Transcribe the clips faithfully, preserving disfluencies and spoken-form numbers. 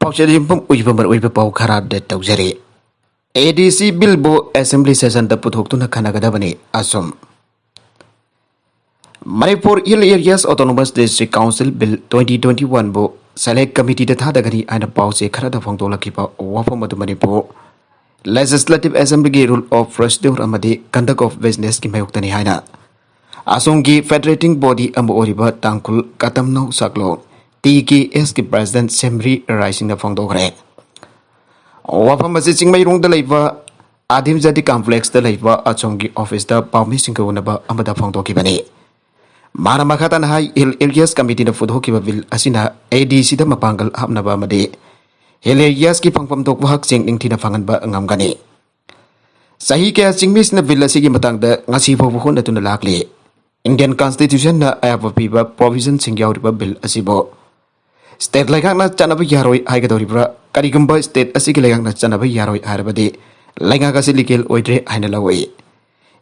ꯄꯥꯎꯆꯦꯗ ꯌꯨꯝꯐꯝ ꯑꯣꯏꯕ ꯃꯔꯨꯑꯣꯏꯕ ꯄꯥꯎ ꯈꯔ ꯑꯞꯗꯦꯠ ꯇꯧꯖꯔꯤ꯫ ꯑꯦ ꯗꯤ ꯁꯤ ꯕꯤꯜꯕꯨ ꯑꯦꯁꯦꯝꯕ꯭ꯂꯤ ꯁꯦꯁꯟꯗ ꯄꯨꯊꯣꯛꯇꯨꯅ ꯈꯟꯅꯒꯗꯕꯅꯤ ꯑꯁꯨꯝ꯫ Manipur hill areas autonomous district council bill twenty twenty ꯋꯥꯟꯕꯨ ꯁꯦꯂꯦꯛ ꯀꯃꯤꯇꯤꯗ ꯊꯥꯗꯒꯅꯤ ꯍꯥꯏꯅ ꯄꯥꯎꯆꯦ ꯈꯔꯗ ꯐꯣꯡꯗꯣꯛꯂꯛꯈꯤꯕ ꯋꯥꯐꯝ ꯑꯗꯨ ꯃꯅꯤꯄꯨꯔ ꯂꯦꯖꯤꯁꯂꯦꯇꯤꯚ ꯑꯦꯁꯦꯝꯕ꯭ꯂꯤꯒꯤ ꯔꯨꯜ ꯑꯣꯐ ꯄ꯭ꯔꯣꯁꯤꯗ꯭ꯌꯨꯔ ꯑꯃꯗꯤ ꯀꯟꯗꯛ ꯑꯣꯐ ꯕꯤꯖꯤꯅꯦꯁꯀꯤ ꯃꯥꯌꯣꯛꯇꯅꯤ ꯍꯥꯏꯅ ꯑꯁꯣꯝꯒꯤ ꯐꯦꯗꯔꯦꯇꯤꯡ ꯕꯣꯗꯤ ꯑꯃ ꯑꯣꯏꯔꯤꯕ ꯇꯥꯡꯈꯨꯜ ꯀꯇꯝꯅꯧ ꯁꯥꯛꯂꯣꯡ ꯇꯤ ꯀꯦ ꯑꯦꯁꯀꯤ ꯄ꯭ꯔꯦꯁꯤꯗꯦꯟꯠ ꯁꯦꯝꯔꯤ ꯔꯥꯏꯁꯤꯡꯅ ꯐꯣꯡꯗꯣꯛꯈ꯭ꯔꯦ꯫ ꯋꯥꯐꯝ ꯑꯁꯤ ꯆꯤꯡꯃꯩꯔꯣꯡꯗ ꯂꯩꯕ ꯑꯥꯗꯤꯝ ꯖꯥꯇꯤ ꯀꯝꯄ꯭ꯂꯦꯛꯁꯇ ꯂꯩꯕ ꯑꯁꯣꯝꯒꯤ ꯑꯣꯐꯤꯁꯇ ꯄꯥꯎꯃꯤꯁꯤꯡꯒ ꯎꯅꯕ ꯑꯃꯗ ꯐꯣꯡꯗꯣꯛꯈꯤꯕꯅꯤ꯫ ꯃꯥꯅ ꯃꯈꯥ ꯇꯥꯅ ꯍꯥꯏ, ꯍꯤꯜ ꯑꯦꯔꯤꯌꯥꯁ ꯀꯃꯤꯇꯤꯅ ꯄꯨꯊꯣꯛꯈꯤꯕ ꯕꯤꯜ ꯑꯁꯤꯅ ꯑꯦ ꯗꯤ ꯁꯤꯗ ꯃꯄꯥꯡꯒꯜ ꯍꯥꯞꯅꯕ ꯑꯃꯗꯤ ꯍꯤꯜ ꯑꯦꯔꯤꯌꯥꯁꯀꯤ ꯐꯪꯐꯝ ꯊꯣꯛꯄ ꯍꯛꯁꯤꯡ ꯅꯤꯡꯊꯤꯅ ꯐꯪꯍꯟꯕ ꯉꯝꯒꯅꯤ꯫ ꯆꯍꯤ ꯀꯌꯥ ꯆꯤꯡꯃꯤꯁꯤꯡꯅ ꯕꯤꯜ ꯑꯁꯤꯒꯤ ꯃꯇꯥꯡꯗ ꯉꯁꯤ ꯐꯥꯎꯕ ꯍꯣꯠꯅꯗꯨꯅ ꯂꯥꯛꯂꯤ꯫ ꯏꯟꯗꯤꯌꯟ ꯀꯟꯁꯇꯤꯇ꯭ꯌꯨꯁꯟꯅ ꯑꯌꯥꯕ ꯄꯤꯕ ꯄ꯭ꯔꯣꯚꯤꯖꯟꯁꯤꯡ ꯌꯥꯎꯔꯤꯕ ꯕꯤꯜ ꯑꯁꯤꯕꯨ ꯁ꯭ꯇꯦꯠ ꯂꯩꯉꯥꯛꯅ ꯆꯠꯅꯕ ꯌꯥꯔꯣꯏ ꯍꯥꯏꯒꯗꯧꯔꯤꯕ꯭ꯔꯥ? ꯀꯔꯤꯒꯨꯝꯕ ꯁ꯭ꯇꯦꯠ ꯑꯁꯤꯒꯤ ꯂꯩꯉꯥꯛꯅ ꯆꯠꯅꯕ ꯌꯥꯔꯣꯏ ꯍꯥꯏꯔꯕꯗꯤ ꯂꯩꯉꯥꯛ ꯑꯁꯤ ꯂꯤꯒꯦꯜ ꯑꯣꯏꯗ꯭ꯔꯦ ꯍꯥꯏꯅ ꯂꯧꯏ꯫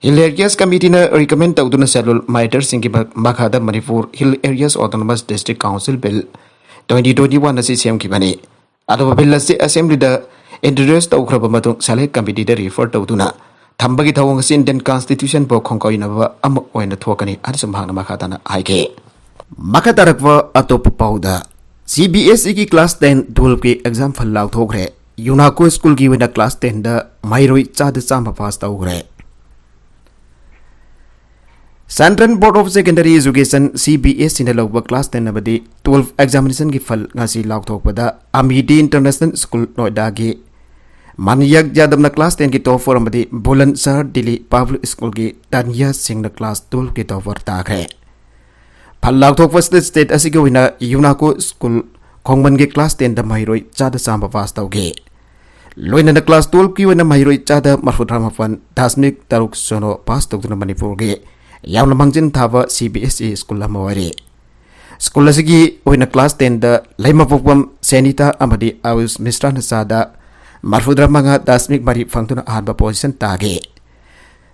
ꯍꯤꯜ ꯑꯦꯔꯤꯌꯥꯁ ꯀꯃꯤꯇꯤꯅ ꯔꯤꯀꯃꯦꯟ ꯇꯧꯗꯨꯅ ꯁꯦꯗꯨꯜ ꯃꯥꯏꯇꯔꯁꯤꯡꯒꯤ ꯃ-, ꯃꯈꯥꯗ Manipur hill areas autonomous district council bill twenty twenty one ꯑꯁꯤ ꯁꯦꯝꯈꯤꯕꯅꯤ꯫ ꯑꯗꯨꯕꯨ ꯕꯤꯜ ꯑꯁꯤ ꯑꯦꯁꯦꯝꯕ꯭ꯂꯤꯗ ꯏꯟꯇ꯭ꯔꯣꯗ꯭ꯌꯨꯁ ꯇꯧꯈ꯭ꯔꯕ ꯃꯇꯨꯡ ꯁꯦꯂꯦꯛ ꯀꯃꯤꯇꯤꯗ ꯔꯤꯐꯔ ꯇꯧꯗꯨꯅ ꯊꯝꯕꯒꯤ ꯊꯧꯑꯣꯡ ꯑꯁꯤ ꯏꯟꯗꯤꯌꯟ ꯀꯟꯁꯇꯤꯇ꯭ꯌꯨꯁꯟꯕꯨ ꯈꯣꯡꯒꯥꯎꯅꯕ ꯑꯃ ꯑꯣꯏꯅ ꯊꯣꯛꯀꯅꯤ ꯍꯥꯏꯅꯁꯨ ꯃꯍꯥꯛꯅ ꯃꯈꯥ ꯇꯥꯅ ꯍꯥꯏꯈꯤ꯫ ꯃꯈꯥ ꯇꯥꯔꯛꯄ ꯑꯇꯣꯞꯄ ꯄꯥꯎꯗ, ꯁꯤ ꯕꯤ ꯑꯦꯁ ꯏꯒꯤ ꯀ꯭ꯂꯥꯁ ꯇꯦꯟ ꯇꯨꯋꯦꯜꯐꯀꯤ ꯑꯦꯛꯖꯥꯝ ꯐꯜ ꯂꯥꯎꯊꯣꯛꯈ꯭ꯔꯦ꯫ ꯌꯨꯅꯥꯀꯣ ꯁ꯭ꯀꯨꯜꯒꯤ ꯑꯣꯏꯅ ꯀ꯭ꯂꯥꯁ ꯇꯦꯟꯗ ꯃꯍꯩꯔꯣꯏ ꯆꯥꯗ ꯆꯥꯝꯃ ꯄꯥꯁ ꯇꯧꯈ꯭ꯔꯦ꯫ Central Board of Secondary Education, C B S ꯏꯅ ꯂꯧꯕ ꯀ꯭ꯂꯥꯁ ꯇꯦꯟ ꯑꯃꯗꯤ ꯇꯨꯋꯦꯜꯐ ꯑꯦꯛꯖꯥꯃꯤꯅꯦꯁꯟꯒꯤ ꯐꯜ ꯉꯁꯤ ꯂꯥꯎꯊꯣꯛꯄꯗ ꯑꯃꯤꯗꯤ ꯏꯟꯇꯔꯅꯦꯁꯅꯦꯜ ꯁ꯭ꯀꯨꯜ ꯅꯣꯏꯗꯥꯒꯤ ꯃꯅꯤꯌꯛ ꯌꯥꯗꯕꯅ ꯀ꯭ꯂꯥꯁ ꯇꯦꯟꯒꯤ ꯇꯣꯞꯄꯔ ꯑꯃꯗꯤ ꯕꯨꯂꯟ ꯁꯍꯔ ꯗꯤꯜꯂꯤ ꯄꯕ꯭ꯂꯤꯛ ꯁ꯭ꯀꯨꯜꯒꯤ ꯇꯥꯅꯤꯌꯥ ꯁꯤꯡꯅ ꯀ꯭ꯂꯥꯁ ꯇꯨꯋꯦꯜꯐꯀꯤ ꯇꯣꯞꯄꯔ ꯇꯥꯈ꯭ꯔꯦ꯫ ꯐꯜ ꯂꯥꯎꯊꯣꯛꯄ ꯁ꯭ꯇꯦꯠ, ꯁ꯭ꯇꯦꯠ ꯑꯁꯤꯒꯤ ꯑꯣꯏꯅ ꯌꯨꯅꯥꯀꯣ ꯁ꯭ꯀꯨꯜ ꯈꯣꯡꯃꯟꯒꯤ ꯀ꯭ꯂꯥꯁ ꯇꯦꯟꯗ ꯃꯍꯩꯔꯣꯏ ꯆꯥꯗ ꯆꯥꯝꯃ ꯄꯥꯁ ꯇꯧꯈꯤ꯫ ꯂꯣꯏꯅꯅ ꯀ꯭ꯂꯥꯁ ꯇꯨꯋꯦꯜꯐꯀꯤ ꯑꯣꯏꯅ ꯃꯍꯩꯔꯣꯏ ꯆꯥꯗ ꯃꯔꯐꯨꯇꯔꯥ ꯃꯥꯄꯟ ꯗꯁꯃꯤꯛ ꯇꯔꯨꯛ ꯁꯤꯅꯣ ꯄꯥꯁ ꯇꯧꯗꯨꯅ ꯃꯅꯤꯄꯨꯔꯒꯤ ꯌꯥꯝꯅ ꯃꯥꯡꯖꯤꯟ ꯊꯥꯕ ꯁꯤ ꯕꯤ ꯑꯦꯁ ꯏ ꯁ꯭ꯀꯨꯜ ꯑꯃ ꯑꯣꯏꯔꯤ꯫ ꯁ꯭ꯀꯨꯜ ꯑꯁꯤꯒꯤ ꯑꯣꯏꯅ ꯀ꯭ꯂꯥꯁ ꯇꯦꯟꯗ ꯂꯩꯃꯄꯣꯛꯄꯝ ꯁꯦꯅꯤꯇꯥ ꯑꯃꯗꯤ ꯑꯌꯨꯁ ꯃꯤꯁ꯭ꯔꯥꯅ ꯆꯥꯗ ꯃꯔꯐꯨꯇꯔꯥ ꯃꯉꯥ ꯗꯁꯃꯤꯛ ꯃꯔꯤ ꯐꯪꯗꯨꯅ ꯑꯍꯥꯟꯕ ꯄꯣꯖꯤꯁꯟ ꯇꯥꯈꯤ꯫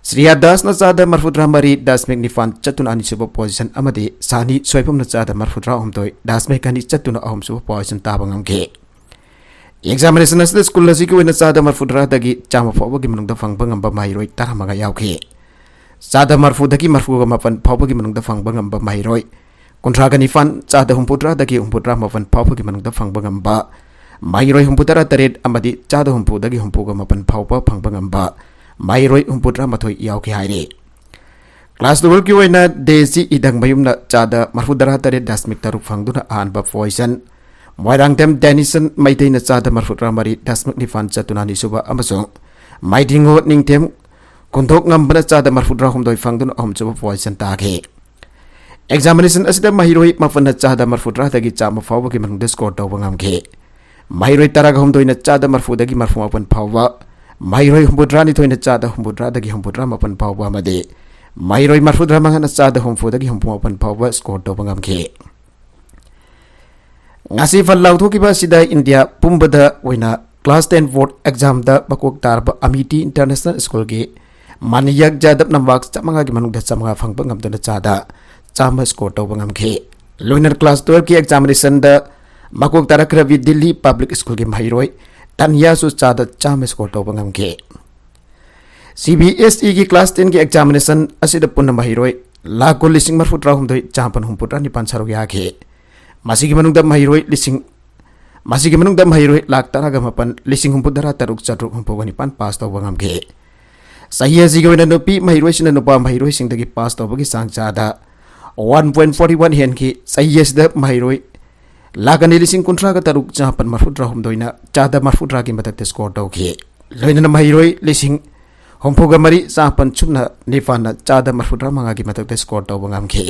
ꯁ꯭ꯔꯤꯌꯥ ꯗꯥꯁꯅ ꯆꯥꯗ ꯃꯔꯐꯨꯇꯔꯥ ꯃꯔꯤ ꯗꯁꯃꯤꯛ ꯅꯤꯄꯥꯟ ꯆꯠꯇꯨꯅ ꯑꯅꯤꯁꯨꯕ ꯄꯣꯖꯤꯁꯟ ꯑꯃꯗꯤ ꯁꯥꯅꯤ ꯁꯣꯏꯕꯝꯅ ꯆꯥꯗ ꯃꯔꯐꯨꯇꯔꯥ ꯍꯨꯝꯗꯣꯏ ꯗꯁꯃꯤꯛ ꯑꯅꯤ ꯆꯠꯇꯨꯅ ꯑꯍꯨꯝꯁꯨꯕ ꯄꯣꯖꯤꯁꯟ ꯇꯥꯕ ꯉꯝꯈꯤ꯫ Examination ꯑꯁꯤꯗ ꯁ꯭ꯀꯨꯜ ꯑꯁꯤꯒꯤ ꯑꯣꯏꯅ ꯆꯥꯗ ꯃꯔꯐꯨ ꯇꯔꯥꯗꯒꯤ ꯆꯥꯝꯃ ꯐꯥꯎꯕꯒꯤ ꯃꯅꯨꯡꯗ ꯐꯪꯕ ꯉꯝꯕ ꯃꯍꯩꯔꯣꯏ ꯇꯔꯥꯃꯉꯥ ꯌꯥꯎꯈꯤ꯫ ꯆꯥꯗ ꯃꯔꯐꯨꯗꯒꯤ ꯃꯔꯐꯨꯒ ꯃꯥꯄꯟ ꯐꯥꯎꯕꯒꯤ ꯃꯅꯨꯡꯗ ꯐꯪꯕ ꯉꯝꯕ ꯃꯍꯩꯔꯣꯏ ꯀꯨꯟꯊ꯭ꯔꯥꯒ ꯅꯤꯄꯥꯟ, ꯆꯥꯗ ꯍꯨꯝꯐꯨꯇꯔꯥꯗꯒꯤ ꯍꯨꯝꯐꯨꯇꯔꯥ ꯃꯥꯄꯟ ꯐꯥꯎꯕꯒꯤ ꯃꯅꯨꯡꯗ ꯐꯪꯕ ꯉꯝꯕ ꯃꯍꯩꯔꯣꯏ ꯍꯨꯝꯐꯨꯇꯔꯥ ꯇꯔꯦꯠ ꯑꯃꯗꯤ ꯆꯥꯗ ꯍꯨꯝꯐꯨꯗꯒꯤ ꯍꯨꯝꯐꯨꯒ ꯃꯥꯄꯟ ꯐꯥꯎꯕ ꯐꯪꯕ ꯉꯝꯕ ꯃꯍꯩꯔꯣꯏ ꯍꯨꯝꯐꯨꯇꯔꯥ ꯃꯥꯊꯣꯏ ꯌꯥꯎꯈꯤ ꯍꯥꯏꯔꯤ꯫ Class twelve ꯀꯤ ꯑꯣꯏꯅ ꯗꯦꯁꯤ ꯏꯗꯪꯃꯌꯨꯝꯅ ꯆꯥꯗ ꯃꯔꯐꯨꯇꯔꯥ ꯇꯔꯦꯠ ꯗꯁꯃꯤꯛ ꯇꯔꯨꯛ ꯐꯪꯗꯨꯅ ꯑꯍꯥꯟꯕ position, ꯃꯣꯏꯔꯥꯡꯊꯦꯝ ꯗꯦꯅꯤꯁꯟ ꯃꯩꯇꯩꯅ ꯆꯥꯗ ꯃꯔꯐꯨꯇꯔꯥ ꯃꯔꯤ ꯗꯁꯃꯤꯛ ꯅꯤꯄꯥꯟ ꯆꯠꯇꯨꯅ ꯑꯅꯤꯁꯨꯕ ꯑꯃꯁꯨꯡ ꯃꯥꯏꯗꯤꯡꯉꯣ ꯅꯤꯡꯊꯦꯝ ꯀꯨꯟꯊꯣꯛ ꯉꯝꯕꯅ ꯆꯥꯗ ꯃꯔꯐꯨꯇꯔꯥ ꯍꯨꯝꯗꯣꯏ ꯐꯪꯗꯨꯅ ꯑꯍꯨꯝꯁꯨꯕ position ꯇꯥꯈꯤ꯫ Examination ꯑꯁꯤꯗ ꯃꯍꯩꯔꯣꯏ ꯃꯥꯄꯟꯅ ꯆꯥꯗ ꯃꯔꯐꯨꯇꯔꯥꯗꯒꯤ ꯆꯥꯝꯃ ꯐꯥꯎꯕꯒꯤ ꯃꯅꯨꯡꯗ score ꯇꯧꯕ ꯉꯝꯈꯤ꯫ ꯃꯍꯩꯔꯣꯏ ꯇꯔꯥꯒ ꯍꯨꯝꯗꯣꯏꯅ ꯆꯥꯗ ꯃꯔꯐꯨꯗꯒꯤ ꯃꯔꯐꯨ ꯃꯥꯄꯟ ꯐꯥꯎꯕ, ꯃꯍꯩꯔꯣꯏ ꯍꯨꯝꯐꯨꯇꯔꯥꯅꯤꯊꯣꯏꯅ ꯆꯥꯗ ꯍꯨꯝꯐꯨꯇꯔꯥꯗꯒꯤ ꯍꯨꯝꯐꯨꯇꯔꯥ ꯃꯥꯄꯟ ꯐꯥꯎꯕ ꯑꯃꯗꯤ ꯃꯍꯩꯔꯣꯏ ꯃꯔꯐꯨꯇꯔꯥ ꯃꯉꯥꯅ ꯆꯥꯗ ꯍꯨꯝꯐꯨꯗꯒꯤ ꯍꯨꯝꯐꯨ ꯃꯥꯄꯟ ꯐꯥꯎꯕ score ꯇꯧꯕ ꯉꯝꯈꯤ꯫ ꯉꯁꯤ ꯐꯜ ꯂꯥꯎꯊꯣꯛꯈꯤꯕ ꯑꯁꯤꯗ ꯏꯟꯗꯤꯌꯥ ꯄꯨꯝꯕꯗ ꯑꯣꯏꯅ class ten board exam ꯗ ꯃꯀꯣꯛ ꯇꯥꯔꯕ ꯑꯃꯤꯇꯤ International School ꯒꯤ ꯃꯥꯅꯤꯌꯛ ꯖꯥꯗꯕꯅ marks ꯆꯥꯝꯃꯉꯥꯒꯤ ꯃꯅꯨꯡꯗ ꯆꯥꯝꯃꯉꯥ ꯐꯪꯕ ꯉꯝꯗꯨꯅ ꯆꯥꯗ ꯆꯥꯝꯃ score ꯇꯧꯕ ꯉꯝꯈꯤ꯫ ꯂꯣꯏꯅꯅ class twelve ꯀꯤ examination ꯗ ꯃꯀꯣꯛ ꯇꯥꯔꯛꯈ꯭ꯔꯕꯤ ꯗꯤꯜꯂꯤ Public School ꯒꯤ ꯃꯍꯩꯔꯣꯏ ꯇꯥꯅꯤꯌꯥꯁꯨ ꯆꯥꯗ ꯆꯥꯝꯃ score ꯇꯧꯕ ꯉꯝꯈꯤ꯫ CBSE ꯒꯤ class ten ꯒꯤ examination ꯑꯁꯤꯗ ꯄꯨꯟꯅ ꯃꯍꯩꯔꯣꯏ ꯂꯥꯈ ꯀꯨꯟ ꯂꯤꯁꯤꯡ ꯃꯔꯐꯨꯇꯔꯥ ꯍꯨꯝꯗꯣꯏ ꯆꯥꯃꯥꯄꯟ ꯍꯨꯝꯐꯨꯇꯔꯥ ꯅꯤꯄꯥꯟ ꯁꯔꯨꯛ ꯌꯥꯈꯤ꯫ ꯃꯁꯤꯒꯤ ꯃꯅꯨꯡꯗ ꯃꯍꯩꯔꯣꯏ ꯂꯤꯁꯤꯡ, ꯃꯁꯤꯒꯤ ꯃꯅꯨꯡꯗ ꯃꯍꯩꯔꯣꯏ ꯂꯥꯈ ꯇꯔꯥꯒ ꯃꯥꯄꯟ ꯂꯤꯁꯤꯡ ꯍꯨꯝꯐꯨꯇꯔꯥ ꯇꯔꯨꯛ ꯆꯥꯇ꯭ꯔꯨꯛ ꯍꯨꯝꯐꯨꯒ ꯅꯤꯄꯥꯟ pass ꯇꯧꯕ ꯉꯝꯈꯤ꯫ ꯆꯍꯤ ꯑꯁꯤꯒꯤ ꯑꯣꯏꯅ ꯅꯨꯄꯤ ꯃꯍꯩꯔꯣꯏꯁꯤꯡꯅ ꯅꯨꯄꯥ ꯃꯍꯩꯔꯣꯏꯁꯤꯡꯗꯒꯤ pass ꯇꯧꯕꯒꯤ ꯆꯥꯡ ꯆꯥꯗ one point forty one ꯍꯦꯟꯈꯤ꯫ ꯆꯍꯤ ꯑꯁꯤꯗ ꯃꯍꯩꯔꯣꯏ ꯂꯥꯈ ꯑꯅꯤ ꯂꯤꯁꯤꯡ ꯀꯨꯟꯊ꯭ꯔꯥꯒ ꯇꯔꯨꯛ ꯆꯥꯃꯥꯄꯟ ꯃꯔꯐꯨꯇꯔꯥ ꯍꯨꯝꯗꯣꯏꯅ ꯆꯥꯗ ꯃꯔꯐꯨꯇꯔꯥꯒꯤ ꯃꯊꯛꯇ score ꯇꯧꯈꯤ꯫ ꯂꯣꯏꯅꯅ ꯃꯍꯩꯔꯣꯏ ꯂꯤꯁꯤꯡ ꯍꯨꯝꯐꯨꯒ ꯃꯔꯤ ꯆꯥꯃꯥꯄꯟ ꯁꯨꯞꯅ ꯅꯤꯄꯥꯟꯅ ꯆꯥꯗ ꯃꯔꯐꯨꯇꯔꯥ ꯃꯉꯥꯒꯤ ꯃꯊꯛꯇ score ꯇꯧꯕ ꯉꯝꯈꯤ꯫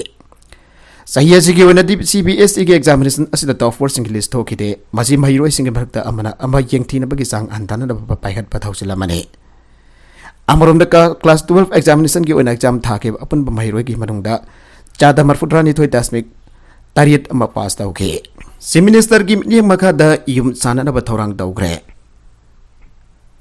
ꯆꯍꯤ ꯑꯁꯤꯒꯤ ꯑꯣꯏꯅꯗꯤ CBSE ꯒꯤ examination ꯑꯁꯤꯗ topper ꯁꯤꯡꯒꯤ list ꯊꯣꯛꯈꯤꯗꯦ꯫ ꯃꯁꯤ ꯃꯍꯩꯔꯣꯏꯁꯤꯡꯒꯤ ꯃꯔꯛꯇ ꯑꯃꯅ ꯑꯃ ꯌꯦꯡꯊꯤꯅꯕꯒꯤ ꯆꯥꯡ ꯍꯟꯊꯅꯅꯕ ꯄꯥꯏꯈꯠꯄ ꯊꯧꯁꯤꯜ ꯑꯃꯅꯤ꯫ ꯑꯃꯔꯣꯝꯗ ꯀ-, class twelve examination ꯒꯤ ꯑꯣꯏꯅ exam ꯊꯥꯈꯤꯕ ꯑꯄꯨꯟꯕ ꯃꯍꯩꯔꯣꯏꯒꯤ ꯃꯅꯨꯡꯗ ꯆꯥꯗ ꯃꯔꯐꯨꯇꯔꯥꯅꯤꯊꯣꯏ ꯗꯁꯃꯤꯛ ꯇꯔꯦꯠ ꯑꯃ pass ꯇꯧꯈꯤ꯫ Chief Minister ꯒꯤ ꯃꯤꯠꯌꯦꯡ ꯃꯈꯥꯗ ꯌꯨꯝ ꯁꯥꯟꯅꯅꯕ ꯊꯧꯔꯥꯡ ꯇꯧꯈ꯭ꯔꯦ꯫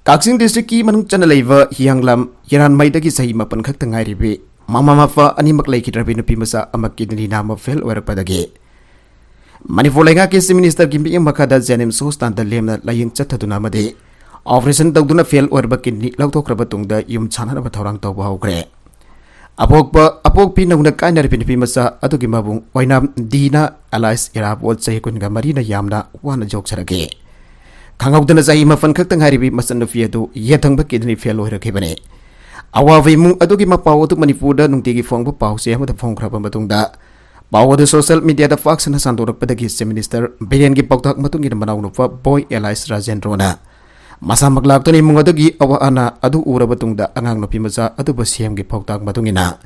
ꯀꯛꯆꯤꯡ district ꯀꯤ ꯃꯅꯨꯡ ꯆꯟꯅ ꯂꯩꯕ ꯍꯤꯌꯥꯡꯂꯝ ꯌꯦꯔꯥꯟꯃꯩꯗꯒꯤ ꯆꯍꯤ ꯃꯥꯄꯟ ꯈꯛꯇ ꯉꯥꯏꯔꯤꯕꯤ ꯃꯃꯥ ꯃꯄꯥ ꯑꯅꯤꯃꯛ ꯂꯩꯈꯤꯗ꯭ꯔꯕꯤ ꯅꯨꯄꯤ ꯃꯆꯥ ꯑꯃ kidney ꯅꯥꯝꯃ fail ꯑꯣꯏꯔꯛꯄꯗꯒꯤ ꯃꯅꯤꯄꯨꯔ ꯂꯩꯉꯥꯛꯀꯤ ꯆꯤꯐ ꯃꯤꯅꯤꯁꯇꯔꯒꯤ ꯃꯤꯠꯌꯦꯡ ꯃꯈꯥꯗ ꯖꯦꯅꯤꯝꯁ ꯍꯣꯁꯄꯤꯇꯥꯜꯗ ꯂꯦꯝꯅ ꯂꯥꯌꯦꯡ ꯆꯠꯊꯗꯨꯅ ꯑꯃꯗꯤ ꯑꯣꯄꯔꯦꯁꯟ ꯇꯧꯗꯨꯅ ꯐꯦꯜ ꯑꯣꯏꯔꯕ ꯀꯤꯗꯅꯤ ꯂꯧꯊꯣꯛꯈ꯭ꯔꯕ ꯇꯨꯡꯗ ꯌꯨꯝ ꯁꯥꯟꯅꯅꯕ ꯊꯧꯔꯥꯡ ꯇꯧꯕ ꯍꯧꯈ꯭ꯔꯦ꯫ ꯑꯄꯣꯛꯄ ꯑꯄꯣꯛꯄꯤ ꯅꯧꯅ ꯀꯥꯏꯅꯔꯤꯕ ꯅꯨꯄꯤ ꯃꯆꯥ ꯑꯗꯨꯒꯤ ꯃꯕꯨꯡ ꯑꯣꯏꯅꯥꯝ ꯗꯤꯅ ꯑꯦꯂꯥꯏꯁ ꯏꯔꯥꯕꯣꯠ ꯆꯍꯤ ꯀꯨꯟꯒ ꯃꯔꯤꯅ ꯌꯥꯝꯅ ꯋꯥꯅ ꯌꯣꯛꯆꯔꯛꯈꯤ꯫ ꯈꯪꯍꯧꯗꯅ ꯆꯍꯤ ꯃꯥꯄꯟ ꯈꯛꯇ ꯉꯥꯏꯔꯤꯕꯤ ꯃꯆꯟꯅꯨꯄꯤ ꯑꯗꯨ ꯌꯦꯠꯊꯪꯕ ꯀꯤꯗꯅꯤ ꯐꯦꯜ ꯑꯣꯏꯔꯛꯈꯤꯕꯅꯤ꯫ ꯑꯋꯥꯕ ꯏꯃꯨꯡ ꯑꯗꯨꯒꯤ ꯃꯄꯥꯎ ꯑꯗꯨ ꯃꯅꯤꯄꯨꯔꯗ ꯅꯨꯡꯇꯤꯒꯤ ꯐꯣꯡꯕ ꯄꯥꯎꯆꯦ ꯑꯃꯗ ꯐꯣꯡꯈ꯭ꯔꯕ ꯃꯇꯨꯡꯗ ꯄꯥꯎ ꯑꯗꯨ ꯁꯣꯁꯤꯌꯦꯜ ꯃꯤꯗꯤꯌꯥꯗ ꯄꯥꯛ ꯁꯟꯅ ꯁꯟꯗꯣꯔꯛꯄꯗꯒꯤ ꯆꯤꯐ ꯃꯤꯅꯤꯁꯇꯔ ꯕꯤꯔꯦꯟꯒꯤ ꯄꯥꯎꯇꯥꯛ ꯃꯇꯨꯡ ꯏꯟꯅ ꯃꯅꯥꯎꯅꯨꯄꯥ ꯕꯣꯏ ꯑꯦꯂꯥꯏꯁ ꯔꯥꯖꯦꯟꯗ꯭ꯔꯣꯅ ꯃꯁꯥꯃꯛ ꯂꯥꯛꯇꯨꯅ ꯏꯃꯨꯡ ꯑꯗꯨꯒꯤ ꯑꯋꯥ ꯑꯅꯥ ꯑꯗꯨ ꯎꯔꯕ ꯇꯨꯡꯗ ꯑꯉꯥꯡ ꯅꯨꯄꯤ ꯃꯆꯥ ꯑꯗꯨꯕꯨ ꯁꯤꯑꯦꯝꯒꯤ ꯄꯥꯎꯇꯥꯛ ꯃꯇꯨꯡ ꯏꯟꯅ